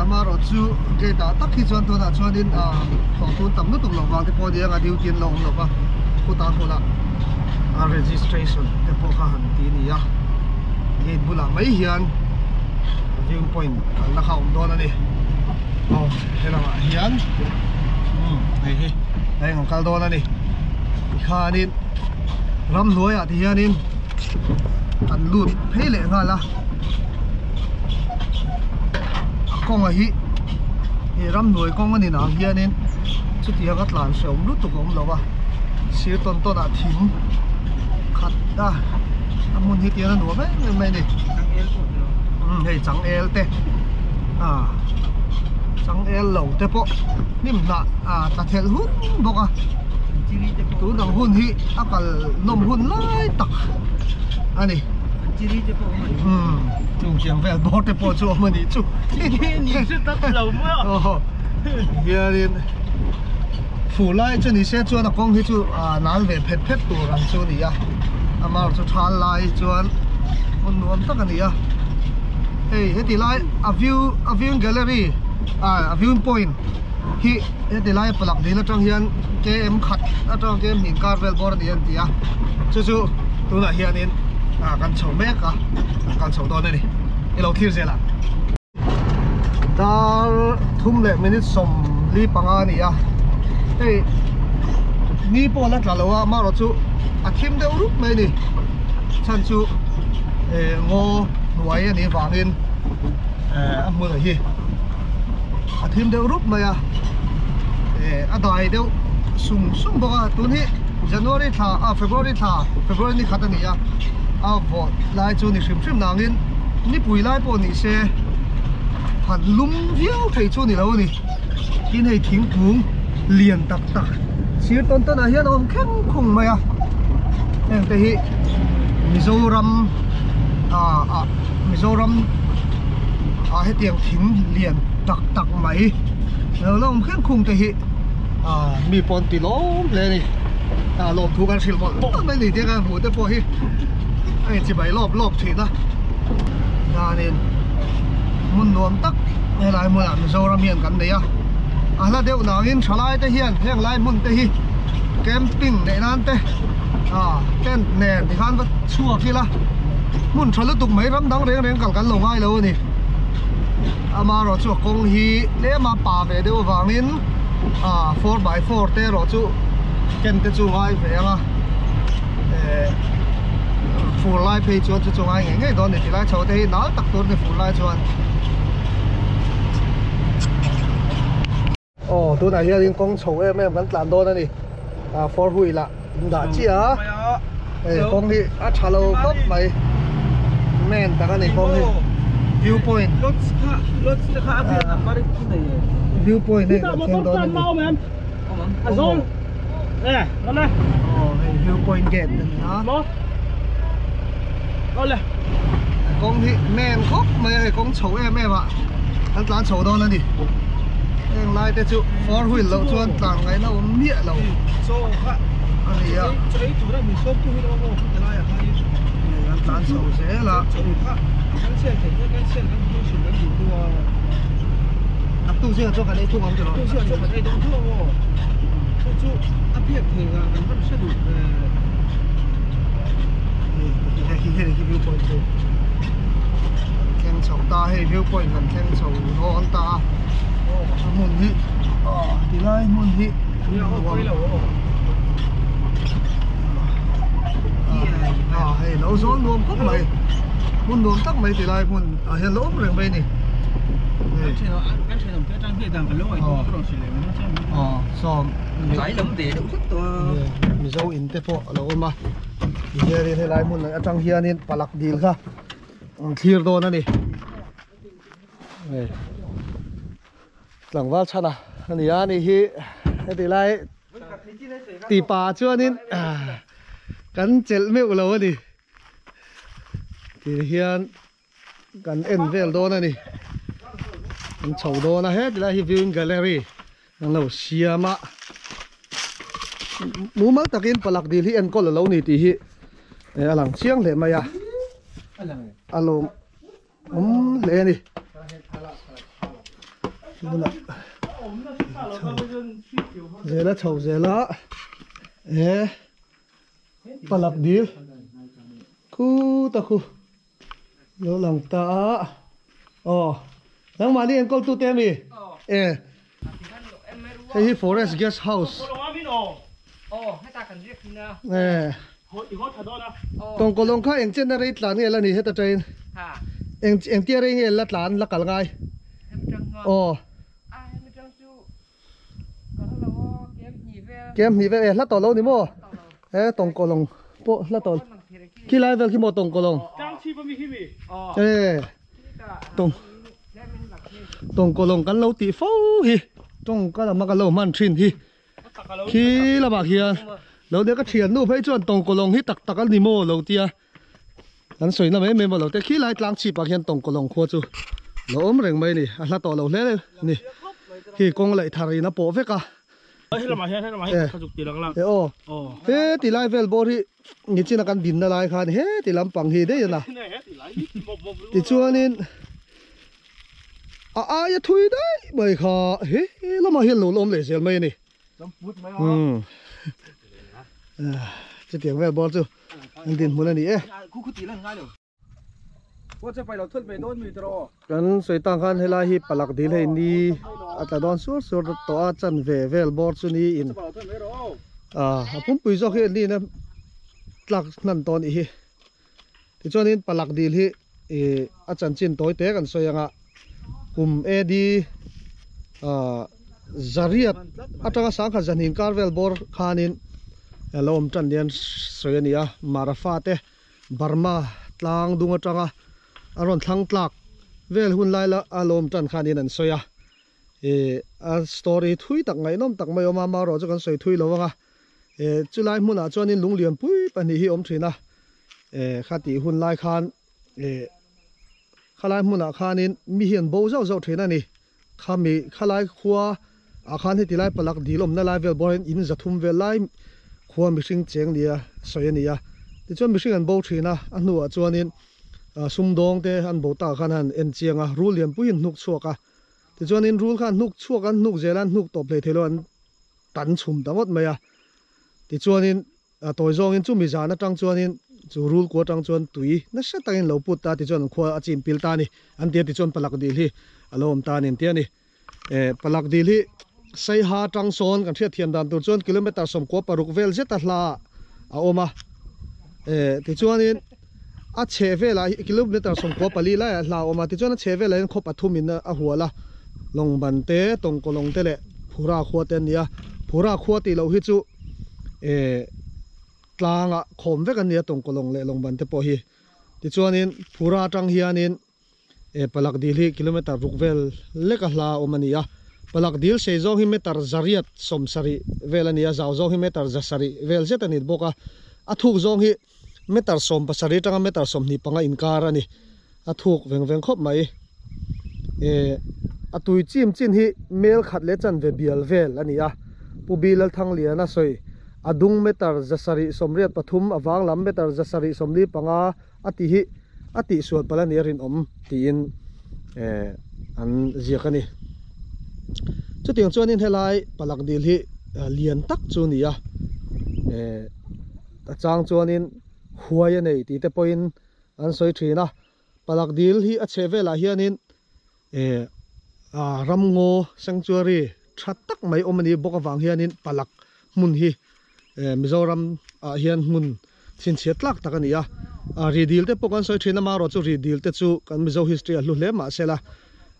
Speaker 2: amaherawh chu gate ah tak hi chuan tunah chuanin ah hlawhtun tam lutuk loh vang te pawh a ni ang a duty an lo awm lova khutah hmunah a registration te pawh kha han ti a ni a gate bulah mai hian viewing point kalna kha a awm dawn a ni aw helamah hian umm hei hi a eng ang kal dawn a ni tikhanin ramhnuaiah ti hianin kan lut phei leh nghal a a kawnga hi ih ramhnuai kawng a ni nang hianin chutiang a tlan hrehawm lutuk a awm lo a sir tawn tawn ah thing khat a a hmun hi tiang a nuam em em mai a ni umm hei changel te ah changel lo te pawh hnim hnah ah tla thelh hun bawk a tun ang hun hi a kal nawm hun lai tak a ni umm chung chiang vel bawr te pawh chu a awm a nih chu hianin fur lai chu ni se chuan a kawng hi chu ah nal ve phet phet tur ang chu a ni a amaherawh chu thal lai chuan hmun nuam tak a ni a hei heti lai a view a viewing gallery ah a viewing point hi heti lai palak dil atang hian km khat atang km hnih kar vel bawr a ni an ti a chu chu tunah hianin ah kan chho mek a kan kal chho dawn a ni i lo thlir zel ang. Dar thum leh minute 45 a ni a hei ni pawh a la tla lo a amaherawh chu a thim deuh rup mai a ni chhan chu eh ngaw hnuai a nih vangin eh a hmun hi a thim deuh rup mai a eh a dai deuh sung sung bawk a tun hi January thla ah February thla February ni khat a ni a a vawt lai chu ni hrim hrim nangin nipui lai pawh ni se han lum viau thei chu ni lo a ni tin hei thingkung lian tak tak sir tawn tawn ah hian a awm kheng khung mai a heng te hi Mizoram ah ah Mizoram ah hetiang thing lian tak tak mai lo la awm kheng khung te hi ah mi pawh an ti lawm hle a ni ah lawmthu kan hrilh mawlh mawlh mai a ni tih a kan hmuh te pawh hi a inchibai lawp lawp thin a hianin hmun nuam tak helai hmunah Mizoram hian kan nei a a hla deuh nangin thalai te hian heng lai hmun te hi camping neih nan te ah tent nen tikhan va chhuak ila hmun tha lutuk mai ram dang reng reng kal kan lo ngai lo a ni amaherawh chu a kawng hi tlem a pa ve deuh avangin ah 4x4 te erawh chu ken te chu ngai ve ang a eh fur lai phei chuan chu chu ngai ngei ngei dawn a ni tilai chho te hi nal tak tur a ni fur lai chuan. Aw tunah hianin kawng chho em em kan tlan dawn a ni ah four wheel ah in dah chiah a hei kawng hi a tha lo khawp mai men tak a ni kawng hi view point view point hei kan thleng dawn a ni aw hei view point gate a ni a kawng hi men khawp mai a hei kawng chho em em ah kan tlan chho dawn a ni heng lai te chu four wheel loh chuan tlan ngaihna awm miah lo a ni a kan tlan chho zel a. Naktuk zingah chuan kan ei thung ang tiraw? Hei hi hei hi view point chu kan thleng chho ta hei view point kan thleng chho dawn ta a hmun hi tilai hmun hi nuam hei lo zawl nuam khawp mai hmun nuam tak mai tilai hmun ah hian lo awm reng mai a ni Mizo in te pawh a lo awm a tihianin helai hmun atang hianin palak dil kha an thlir dawn a ni tlangval chhan a ani a ni hi heti lai tipa chuanin kan chelh meuh lo a ni tihian kan en vel dawn a ni kan chho dawn a heti lai hi viewing gallery an lo siam a mumal takin palak dil hi enkawl a lo ni tih hi a lang chiang hle mai a a lawm awm hle a ni tunah zela chho zela e palak dil khuta khu Lo lang ta a. Aw. Nangmahni enkawl tu te ami? E. Hei hi forest guest house. E. Tawngkawlawng kha eng chenna rei tlan nge la ni heta tain? Eng engtia rei nge la tlan la kal ngai? Aw. Kem hnih vel e hla tawh lo ni maw e tawngkawlawng pawh hla tawh khi lai vel khi maw tawngkawlawng e tawng tawngkawlawng kan lo tih fo hi tawngka lama kan lo hman thin hi khi lamah khian lo nia ka thiannu phei chuan tawngkawlawng hi tak tak a ni maw lo tia. An sawi na mai mai maw lo te khi lai tlang chhip ah khian tawngkawlawng khua chu lo awm reng mai a ni a hla tawh lo hle a ni khi kawng laih thar in a pawh vek a e aw he ti lai vel bawr hi nichina kan dinna lai khan he ti lampang hi daih a na tichuanin a aia thui daih mai kha he lamah hian lo la awm leh zel mai a ni. Umm chutiang vel bawr chu an dinhmun a ni e. Kan sawi tang khan helai hi palak dil hei ni a tla dawn sur sur tawh a chanve vel bawr chu niin a pumpui zawk hi niin a tlak hnan tawh a nih hi. Tichuanin palak dil hi ih a chanchin tawi te kan sawi anga kum AD ah zariat atanga sangkhat zahnin kar vel bawr khanin lo awm tan hian sawi a ni a Marafa te Burma tlang dung atanga a rawn thlang tlak vel hun lai la a lo awm tan khanin an sawi a ih a story thui tak ngaihnawm tak mai a awm a amaherawhchu kan sawi thui lo anga. Eh chulai hmunah chuanin lung lian pui pahnih hi a awm thin a, eh kha tih hun lai khan eh khalai hmunah khanin mi hi an bo zauh zauh thin a ni. Khami khalai khua ah khan heti lai palak dil awmna lai vel bawr hian in zathum vel lai khua mihring cheng nia sawi a ni a. Tichuan mihring an bo thin a, a hnuah chuanin sumdawng te an bo takah khan an en chiang a, rul lian pui hi an hnuk chhuak a. Tichuanin rul kha an hnuk chhuak a, an hnuk zel a, an hnuk tawp hleithei lo an tan chhum ta ngawt mai a. Tichuanin a tawi zawngin chumi zan atang chuanin chu rul kua atang chuan tui nasa takin lo put ta tichuan an khua a chin pil ta a ni. An ti a tichuan palak dil hi a lo awm ta a ni an ti a ni. Eh palak dil hi Saiha atang sawn kan hriat thiam dan tur chuan kilometer 96 vel zeta hla a awm a. Eh tichuanin a chheh velah hi kilometer 94 laiah hla a awm a tichuan a chheh velah hian khaw pathum in a hual a lawngban te tawngkawlawng te leh phura khua te an ni a phura khua tih loh hi chu eh tlangah khawm vek an ni a tawngkawlawng leh lawngban te pawh hi tichuanin phura atang hianin eh palak dil hi kilometer ruk vel lek a hla a awm a ni a palak dil sei zawng hi meter 170 vel a ni a zau zawng hi meter 700 vel zet a ni bawk a a thuk zawng hi Meter 17 atanga meter 25 inkar a ni. A thuk veng veng khawp mai. Eh, a tui chim chin hi mel khat leh chanve bial vel a ni a. Pu Bi Lalthangliana sawi A dung meter 783 a wang lam meter 775 a ti hi a tih sual palh a ni a rinawm tiin an ziak a ni. Chutiang chuanin helai palak dil hi lian tak chu a ni a, a chang chuanin huai a nei tih te pawhin an sawi thin a. Palak dil hi a chheh velah hianin ramngaw sanctuary tha tak mai awm a ni bawk avang hianin palak hmun hi Mizoram ah hian hmun chhinchhiat tlak tak a ni a. Ri dil te pawh kan sawi thin a, marawh chu ri dil te chu kan Mizo history a hlu hle mahsela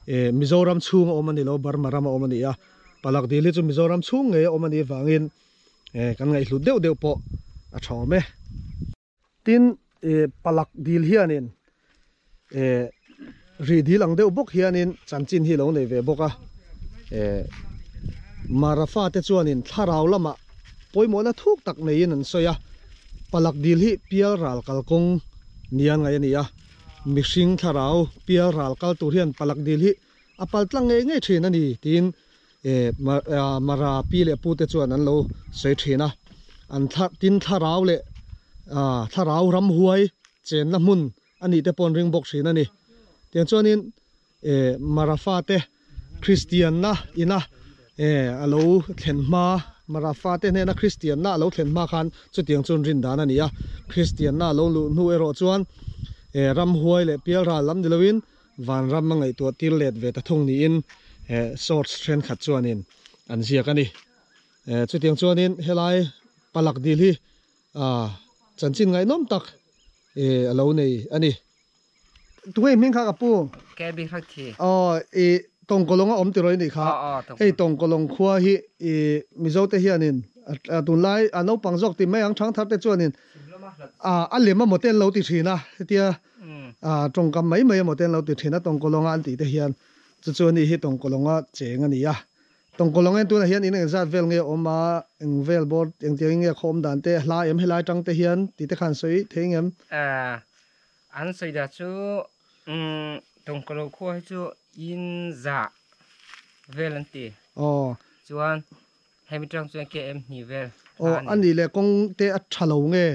Speaker 2: Mizoram chhung a awm a ni lo, Burma ram a awm a ni a. Palak dil hi chu Mizoram chhung ngei a awm a nih avangin kan ngaihhlut deuh deuh pawh a tha awm e. Tin, palak dil hianin rih dil ang deuh bawk hianin chanchin hi lo nei ve bawk a. Marafa te chuanin thlarau lamah pawimawhna thuk tak neiin an sawi a. Palak dil hi pial ral kalkawng nia ngaih a ni a. Mihring thlarau pial ral kal tur hian palak dil hi a pal tlang ngei ngei thin a ni tiin Mara pi leh pu te chuan an lo sawi thin a. An tin thlarau leh thlarau ramhuai chenna hmun a nih te pawh an ring bawk thin a ni. Tiang chuanin Mara fate Kristianna ina a lo thlen hma, Mara fate hnena Kristianna a lo thlen hma khan chutiang chuan rin dan a ni a. Kristianna a lo luh hnu erawh chuan ramhuai leh pialral lam ni loin Vanram a ngaihtuah tir let ve ta thung niin source thenkhat chuanin an ziak a ni. Chutiang chuanin helai palak dil hi chanchin ngaihnawm tak a lo nei a ni. Tunge hming kha ka pu?
Speaker 3: KB Hrathi.
Speaker 2: Aw i Tawngkawlawng a awm tiraw i nih kha. Hei Tawngkawlawng khua hi i Mizote hianin tunlai a naupang zawk ti mai ang thangthar te chuanin a lem emaw te an lo ti thin a hetia Tawngkam mai mai emaw te an lo ti thin a, Tawngkawlawnga an tih te hian chu chu ani hi Tawngkawlawnga cheng a ni a. Tawngkawlawng en tunah hian in eng zat vel nge a awm a, eng vel bawr engtiang in nge a khaw awm dan te, hla em helai tang te hian tih te khan sawi thei ngem?
Speaker 6: An sawi dah chu Tawngkawlawng khua hi chu in zah vel an ti.
Speaker 2: Aw.
Speaker 6: Chuan hemi tang chuan KM hnih vel
Speaker 2: hla a ni. Aw, a nih leh kawng te a tha lo nge?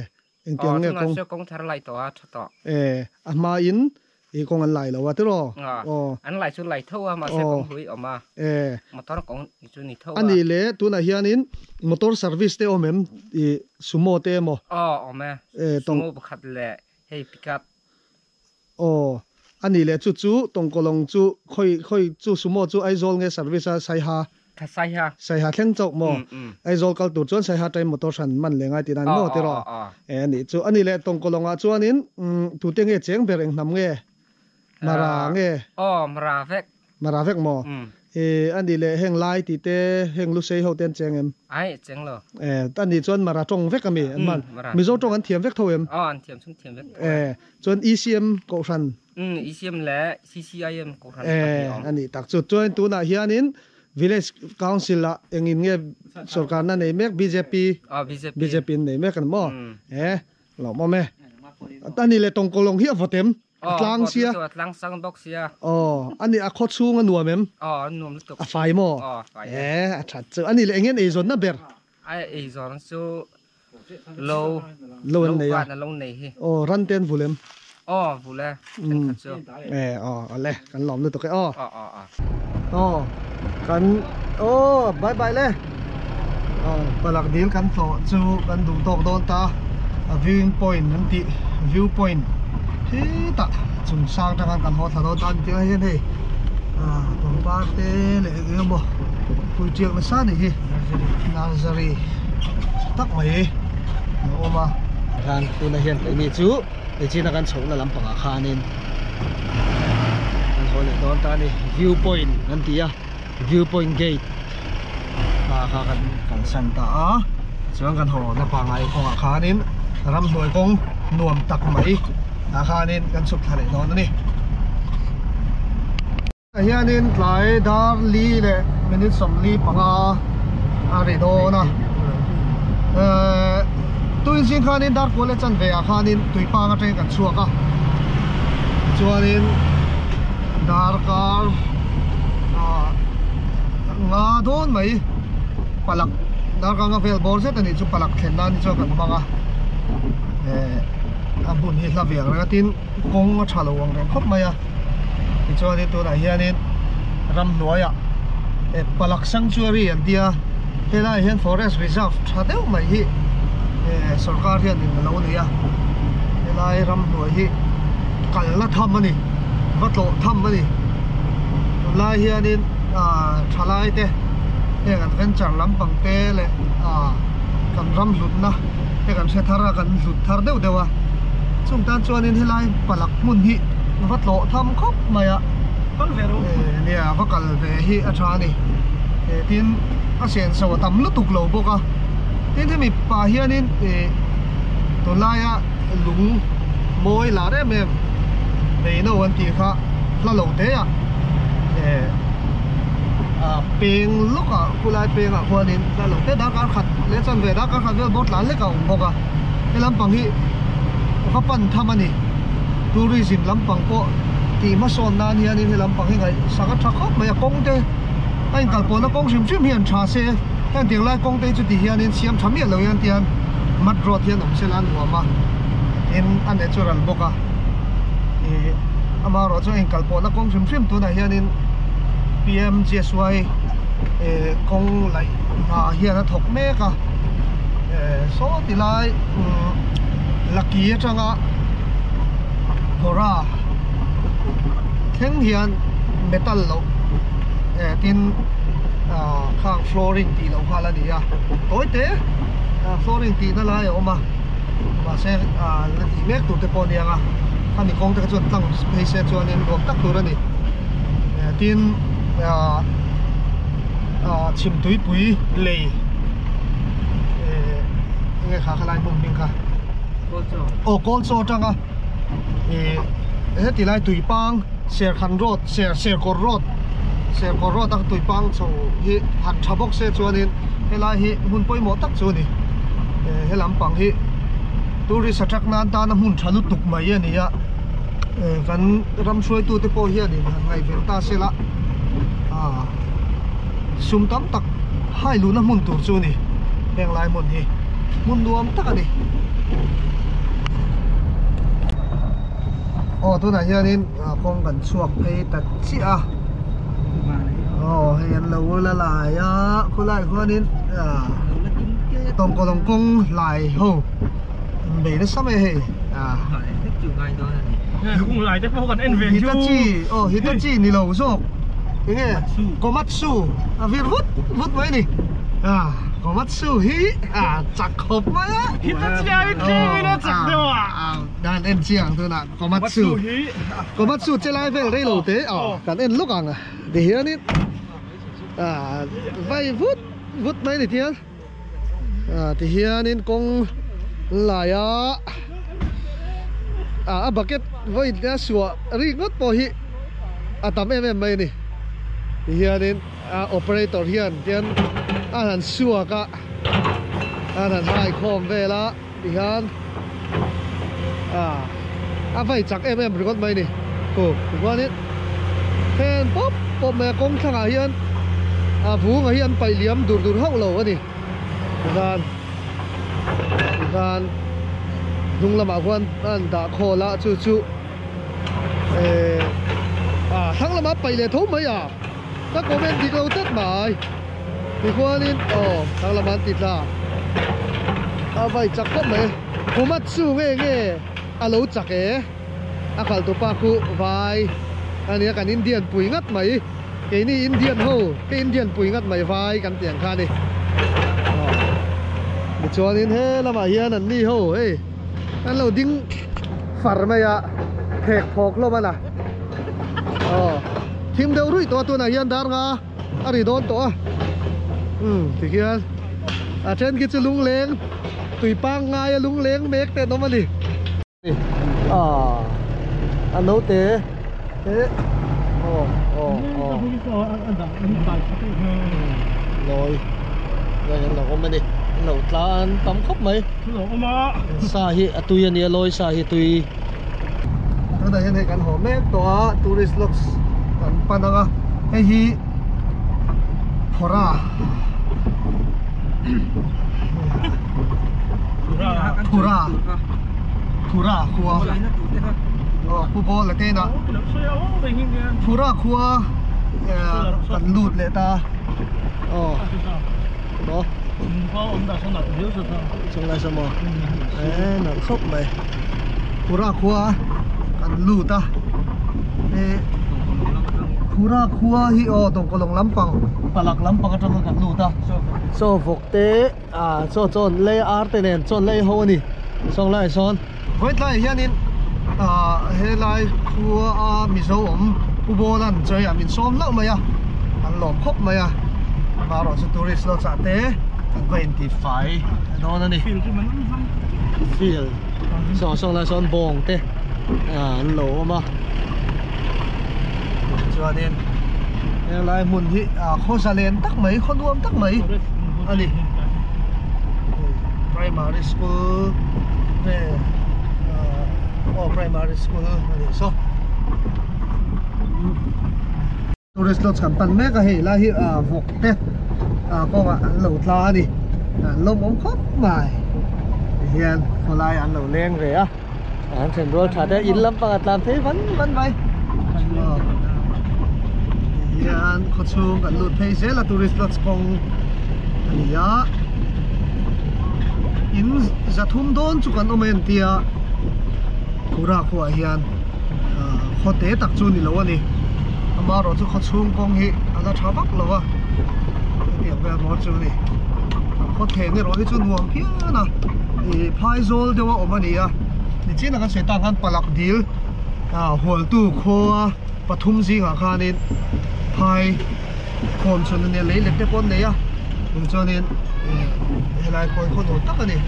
Speaker 2: Engtiang nge kawng?
Speaker 6: Aw, kawng thar lai tawh a, tha tawh.
Speaker 2: E, a hma in i kawng an lai lo a tiraw?
Speaker 6: Aw. An lai chu lai tho a, mahse kawng hlui awm a.
Speaker 2: E.
Speaker 6: Motor kawng chu ni tho a.
Speaker 2: A nih le, tunah hianin motor service te awm em? I sumo te emaw?
Speaker 6: Aw, awm e. Sumo pakhat leh hei pickup.
Speaker 2: Aw, a nih leh chu chu Tawngkawlawng chu khawi khawi chu sumo chu Aizawl nge service a Saiha?
Speaker 6: Tha Saiha.
Speaker 2: Saiha thleng chauh maw? Aizawl kal tur chuan Saiha train motor hran man leh ngai tih dan maw tiraw? E a nih chu. A nih leh Tawngkawlawngah chuanin tute nge cheng ber eng hnam nge? Mara nge?
Speaker 6: Aw, Mara vek.
Speaker 2: Mara vek maw? E, a nih leh heng lai tih te, heng Lusei ho te an cheng em?
Speaker 6: Ai, cheng lo.
Speaker 2: E, a nih chuan Mara tawng vek a mi an hman? Mizo tawng an thiam vek tho em?
Speaker 6: Aw, an thiam chung thiam vek tho
Speaker 2: e. E, chuan ECM Kohhran?
Speaker 6: Umm, ECM leh CCIM Kohhran
Speaker 2: E,
Speaker 6: pahnih awm.
Speaker 2: a nih tak chu. Chuan tunah hianin Village Council ah engin nge sorkarna nei mek? Bjp?
Speaker 6: Aw, bjp.
Speaker 2: Bjp in nei mek a ni maw? E, lawmawm e. A nih leh Tawngkawlawng hi a vawt em? A tlang sia.
Speaker 6: A tlang sang bawk sia.
Speaker 2: Aw, a nih a khaw chhung a nuam em?
Speaker 6: Aw, a nuam lutuk.
Speaker 2: A fai maw?
Speaker 6: Aw, a fai.
Speaker 2: E, a that chu. A nih leh eng nge eizawnna ber?
Speaker 6: A eizawn chu lo.
Speaker 2: Lo an nei a.
Speaker 6: Lo lo nei hi.
Speaker 2: Aw, ran te an vul em?
Speaker 6: Aw, vul e. Thenkhat chu.
Speaker 2: E, aw, awle, kan lawm lutuk e aw.
Speaker 6: Aw, aw, aw.
Speaker 2: Aw, kan, aw, bye bye le. Aw, palak dil kan tlawh chu kan duh tawk dawn ta. A viewing point an tih, view point hetah chung sang tang khan kan haw thla dawn ta a ni tih ang hian hei ah pangpar te leh eng eng emaw pui tiak nasa a nih hi nursery tak mai a awm a. Khan tunah hian keini chu nichina kan chhohna lampangah khanin kan haw leh dawn ta a ni view point an ti a view point gate kha kha kan kalsan ta a chuan kan haw na pangai kawngah khanin ramhnuai kawng nuam tak mai ah khanin kan chhuk thla leh dawn a ni. Tah hianin tlai dar li leh minute 45 a ri dawn a ehh tui zing khanin dar kual leh chanve ah khanin tui pang atangin kan chhuak a chuanin darkar ah nga dawn mai palak. Darkar nga vel bawr zet a nih chu palak thlen nan hi chuan kan hmang a, eh a hmun hi hla ve ang reng a tin kawng a tha lo ang reng khawp mai a, tichuanin tunah hianin ramhnuaiah eh palak sanctuary an tia helaiah hian forest reserve tha deuh mai hi eh sorkar hianin a lo nei a, helai ramhnuai hi kalna tham a ni va tlawh tham a ni tunlai hianin ah thalai te. Heng adventure lampang te leh ah kan ram hlutna te kan hre thar a, kan hlut thar deuh deuh a, chung tan chuanin helai palak hmun hi va tlawh tham khawp mai a, eh nia va kal ve hi a tha a ni, eh tin a senso a tam lutuk lo bawk a, tin hemi pah hianin eh tunlaia lung mawi lar em em neino an tih kha hla lo te ah eh. Peng lawkah khulai pengah khuanin hla lo te darkar khat leh chuan ve darkar khat vel bawr tlan lek a awm bawk a he lampang hi va pan tham a ni tourism lampang pawh tih hmasawn nan hianin he lampang hi ngaihsak a tha khawp mai a kawng te a inkalpawhna kawng hrim hrim hi an tha se heng tiang lai kawng te hi chuti hianin siam tha miah lo hian tian mud road hian awm se la a nuam a tin a natural bawk a ih amaherawh chu a inkalpawhna kawng hrim hrim tunah hianin. PMGSY kawng laih hna hian a thawk mek a saw ti lai Lucky atanga Hora thleng hian metal loh tin khang flooring tih loh nghal a ni a tawi te flooring tihna lai a awm a mahse la tih mek tur te pawh a ni ang a khami kawng te kha chuan tlang phei se chuanin nuam tak tur a ni. Tin chhim tuipui lei enge kha khalai hmun hming kha aw Kawlchaw atanga heti lai tuipang Serkhan road ser Serkawr road Serkawr road a tuipang chho hi han tha bawk se chuanin helai hi hmun pawimawh tak chu a ni he lampang hi tourist attract nan tana hmun tha lutuk mai a ni a. Kan ram hruaitute pawh hianin han ngaihven ta se la sum tam tak hai luhna hmun tur chu a ni heng lai hmun hi hmun nuam tak a ni. Aw tunah hianin kawng kan chhuak phei ta chiah a aw hei an lo la lai a khulai khuanin tawngkawlawng kawng lai ho. Bei nasa mai hei Hitachi aw Hitachi ni lo zawk enge Komatsu a vir vut vut mai ni a Komatsu hi a chak khawp mai a
Speaker 1: Hitachi ai tlem in a chak deuh a
Speaker 2: dan en chiang tunah Komatsu Komatsu che lai vel rei lo te aw kan en lawk ang ti hianin a vai vut vut mai ni tiang. Ah tihianin kawng laia ah a bucket vawi a suah rik ngawt pawh hi a tam em em mai a ni tihianin a operator hian tian a han suak a a han hai khawm vel a tihian ah a vai chak em em ringawt mai a ni khu tichuanin heng pawp pawp mai a kawng thlangah hian a vunga hi an paih liam dur dur hauh lo a ni tichuan tichuan hnung lamah khuan an dah khawl a chu chu eh ah thlang lamah paih leh tho mai a ka comment dik lo tlat mai tichuanin aw thlang lamah an ti tla a vai chak khawp mai Komatsu nge nge a lo chak e. A khalh tu pa khu vai a nia kan Indian pui ngat mai keini Indian ho ka Indian pui ngat mai vai kan tih ang kha a ni aw tichuanin he lamah hian an ni ho hei an lo ding far mai a phek phawk hlawm a na aw thim deuh ruih tawh a tunah hian dar nga a ri dawn tawh a umm tikhian a then khi chu lungleng tui pangngai a lungleng mek te an awm a ni. A naute e aw aw aw lawi lawi an lo awm a ni an lo tlan tam khawp mai sa hi a tui a nia lawi sa hi a tui tunah hian hei kan haw mek tawh a tourist lodge kan pan ang a hei hi phawrha. Phura Phura khua aw Pu Bawla te inah Phura khua kan lut leh ta aw maw chunglai saw maw e nalh khawp mai Phura khua kan lut a e Phura khua hi aw Tawngkawlawng lampang Palak lampang atanga kan lut a chaw vawk te Ah chaw chawn lei ar te nen chawn lei ho a ni sawng lai sawn. Vawitlaiah hianin ah helai khua a Mizo awm Pu Bawlan chawi ah min sawm hlauh mai a, an lawm khawp mai a, amaherawh chu tourist lo chah te an va inti fai dawn a ni. Field saw sawng lai sawn bawng te ah an lo awm a, chuanin helai hmun hi ah khaw zalen tak mai khaw nuam tak mai. A ni primary school nge aw primary school a nih saw tourist lodge kan pan mek a hei lai hi vawk te kawngah an lo tla a ni an lawmawm khawp mai tihian khawlai an lo leng ve a an then rual tha te in lampang a tlan phei van van mai tihian khaw chhung kan lut phei zel a tourist lodge kawng a ni a in zathum dawn chu kan awm a entia Phura khuaah hian khaw te tak chu ni lo a ni amaherawh chu khaw chhung kawng hi a la tha vak lo a hetiang vel maw chu a ni khaw then erawh hi chu nuam phian a ih phaizawl deuh a awm a ni a nichin a kan sawi tak khan palak dil ah hualtu khua pathum zingah khanin phai khawm chhun a nia lei let te pawh an nei a chung chuanin ih helai khawi khaw nuam tak a ni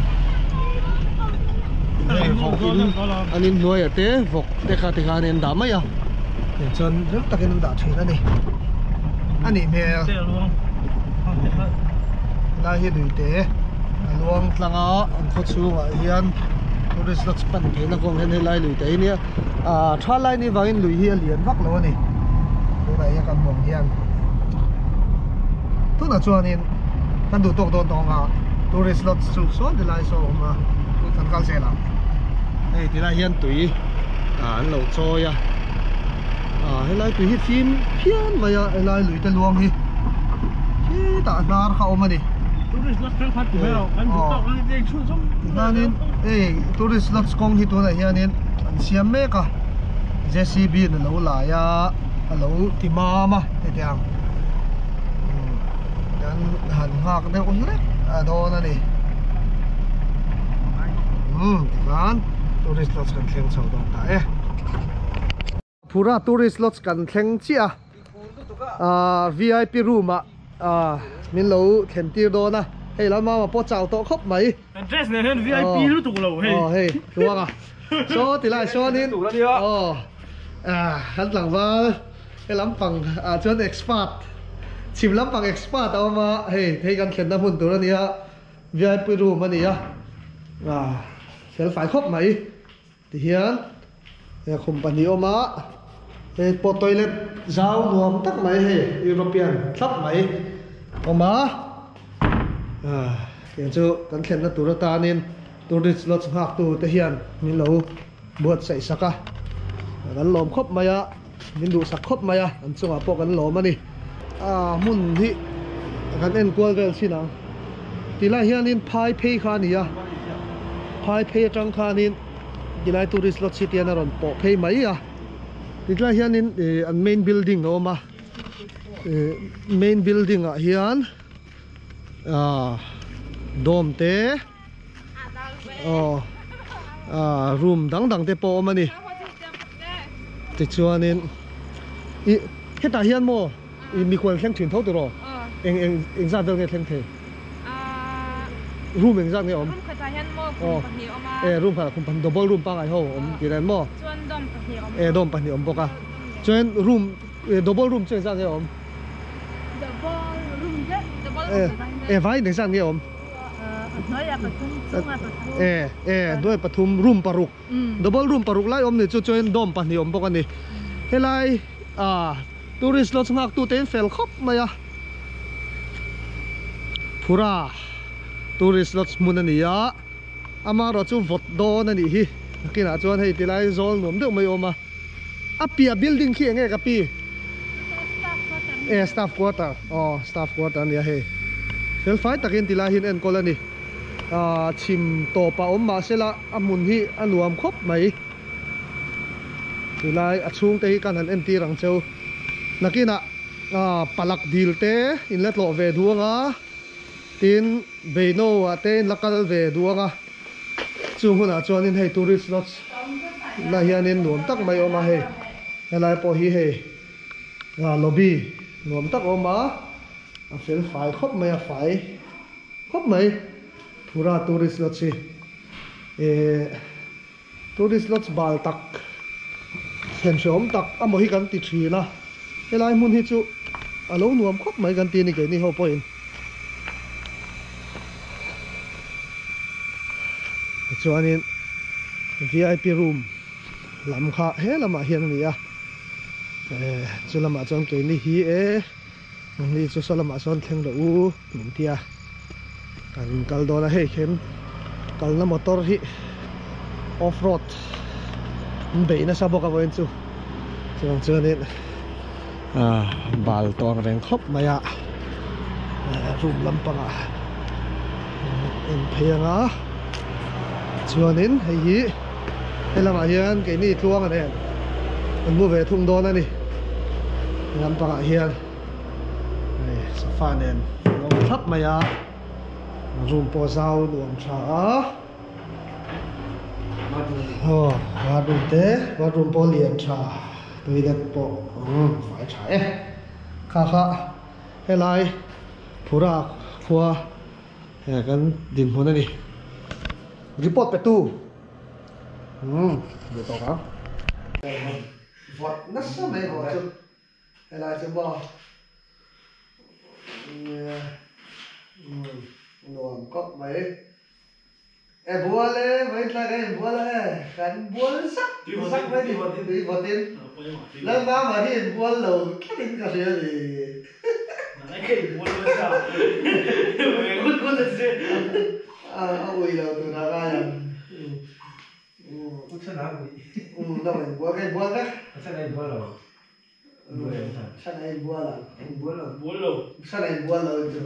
Speaker 2: hei vawk in an inhnuaiah te vawk te kha tikhan an dah mai a tichuan rem takin an dah thin a ni a nih hmel helai hi lui te a luang tlang a an khaw chhungah hian tourist lodge pan theihna kawng hian helai lui te hi nia ah tha lai ni vangin lui hi a lian vak lo a ni tunah hian kan hmu ang hian tunah chuanin kan duh tawk dawn tawng a tourist lodge chu sawn ti lai saw a awm a kan kal zel ang hei tilai hian tui ah an lo chawi a ah helai tui hi fim phian mai a helai lui te luang hi khitah hnar kha a awm a ni
Speaker 1: Tourist lodge thenkhat ti mai lo kan duh tawk ang i chhun zawng
Speaker 2: Tihianin hei tourist lodge kawng hi tunah hianin an siam mek a J_C_B in a lo lai a a lo ti mam a hetiang kan han nghak deuh hlek a dawn a ni umm tikhan tourist lodge kan thleng chho dawn ta e. Phura tourist lodge kan thleng chiah a ahh vip room ah ahh min lo thlen tir dawn a hei lam mama pawh chau tawh khawp mai
Speaker 1: Address nen hian vip lutuk lo hei
Speaker 2: aw hei tluang a saw ti lai sawn in aw ah kan tlangval he lampang ah chuan expert chhim lampang expert a awm a hei hei kan thlenna hmun tur a nia vip room a ni a ah fel fai khawp mai. Tihian he khum pahnih awm a, hei pawh toilet zau nuam tak mai hei European thlap mai awm a, ah tiang chu kan thlenna tur atanin tourist lodge nghak tu te hian min lo buatsaih sak a, kan lawm khawp mai a, min duhsak khawp mai a, an chungah pawh kan lawm a ni. Ah hmun hi kan enkual vel chin ang tilai hianin phai phei kha a ni a phai phei atang khanin tilai tourist lodge hi tian a rawn pawh phei mai a tilai hianin ih an main building a awm a ih main building ah hian ah dawm te aw ah room dang dang te pawh a awm a ni tichuanin ih hetah hian maw ih mikhual thleng thin tho tiraw eng eng eng zat vel nge thleng thei room eng zat nge awm aw e room khatah khum pahnih double room pangngai ho awm tih reng maw e dawm pahnih awm bawk a chuan room double room chu eng zat nge awm e vai eng zat nge awm. E e hnuai pathum room paruk double room paruk lai awm ni chu chuan dawm pahnih awm bawk a ni helai ah tourist lodge nghak tu te in fel khawp mai a phura. Tourist lodge hmun a ni a, amaherawh chu vawt dawn a nih hi. Nakinah chuan hei tilai zawl nuam deuh mai a awm a. A piah building khi enge ka pi? E staff quarter aw staff quarter a nia hei. Fel fai takin tilai hi an enkawl a ni. Ahh chhim tawp a awm mahsela a hmun hi a nuam khawp mai. Tilai a chhungte hi kan han entir ang cheu. Nakinah ahh palak dil te in la tlawh ve duh anga tin Beino ah te in la kal ve duh anga chung hunah chuanin hei tourist lodge lah hianin nuam tak mai a awm a hei helai pawh hi hei ah lobby nuam tak a awm a a fel fai khawp mai a fai khawp mai Phura tourist lodge hi eh tourist lodge bal tak thlen hreawm tak amaw hi kan ti thin a helai hmun hi chu a lo nuam khawp mai kan ti a ni keini ho pawhin tichuanin vip room lam kha he lamah hian a ni a eh chu lamah chuan keini hi e ni chu saw lamah sawn thleng rawh u min ti a kan kal dawn a hei khen kalna motor hi off road an beih nasa bawk a vawiin chu chuvang chuanin ah bal tawh ang reng khawp mai a room lampangah en phei anga chuanin hei hi he lamah hian keini tluang an en an mu ve thung dawn a ni he lampangah hian hei sofa nen an awm thlap mai a room pawh zau nuam tha a aw bathroom te bathroom pawh lian tha toilet pawh fai tha e kha kha helai phura khua he kan dinhmun a ni report pe tu umm duh tawk ang vawt nasa mai haw chu helai chu maw umm nuam kawp mai e bual e vawiin tlai kan inbual a e kan bual zak zak mai a ni tui vawtin Lalmama hi inbual lo tlatin ka hria a ni. A ui lo tur a ngai ang. No inbual ka inbual vek. Hran a inbual ang. Hran a inbual lo in chu.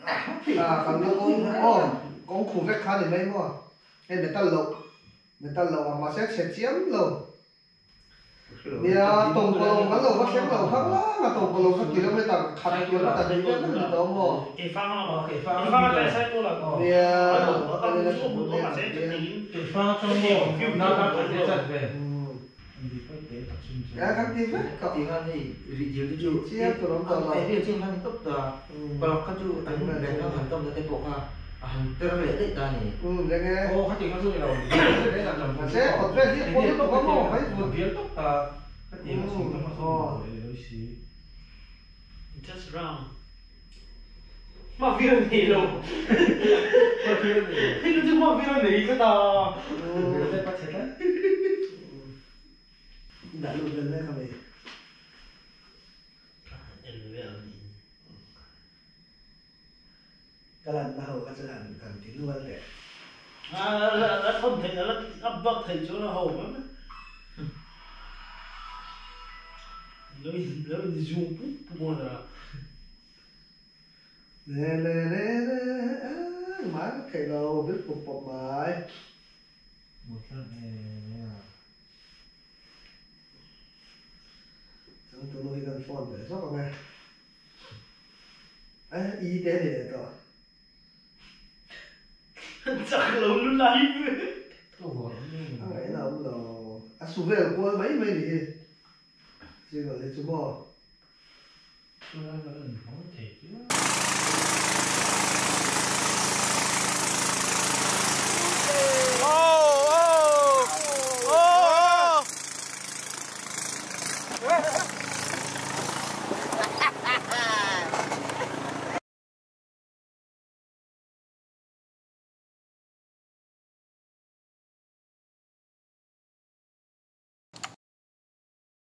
Speaker 2: Ah kan la kawng aw kawng khu vek kha ni mai maw hei metal loh. Metal lo ang mahse chhe chiam lo. Nia tawngkawlawng kan lo va thleng lo khang lang a tawngkawlawng kha kilometer khat kilometer hnih vel vek a ni tawh maw? Nia Nia kan ti vek tawh. Chiam tur awm tawh lo. Umm leng e. Mahse kawt vel hi a pawn lutuk a maw mai vut. Umm aw. Dah lut vel mek a mi. Ka lanna ho kha chu han han ti nual teh.
Speaker 1: A thawn theih a la upload theih chuan a ho mai mai. Lo in lo in zoom pup pup maw ta.
Speaker 2: Le le le le engmah ka theih lo vil pup pawp mai. Changtunu hi kan phone ve zawk ang e. A i te a ni leh tawh.
Speaker 1: Chak lo lu lai ve.
Speaker 2: A ngaihna a awm lo. A su vel kual mai mai ni hi. Single hi chu maw.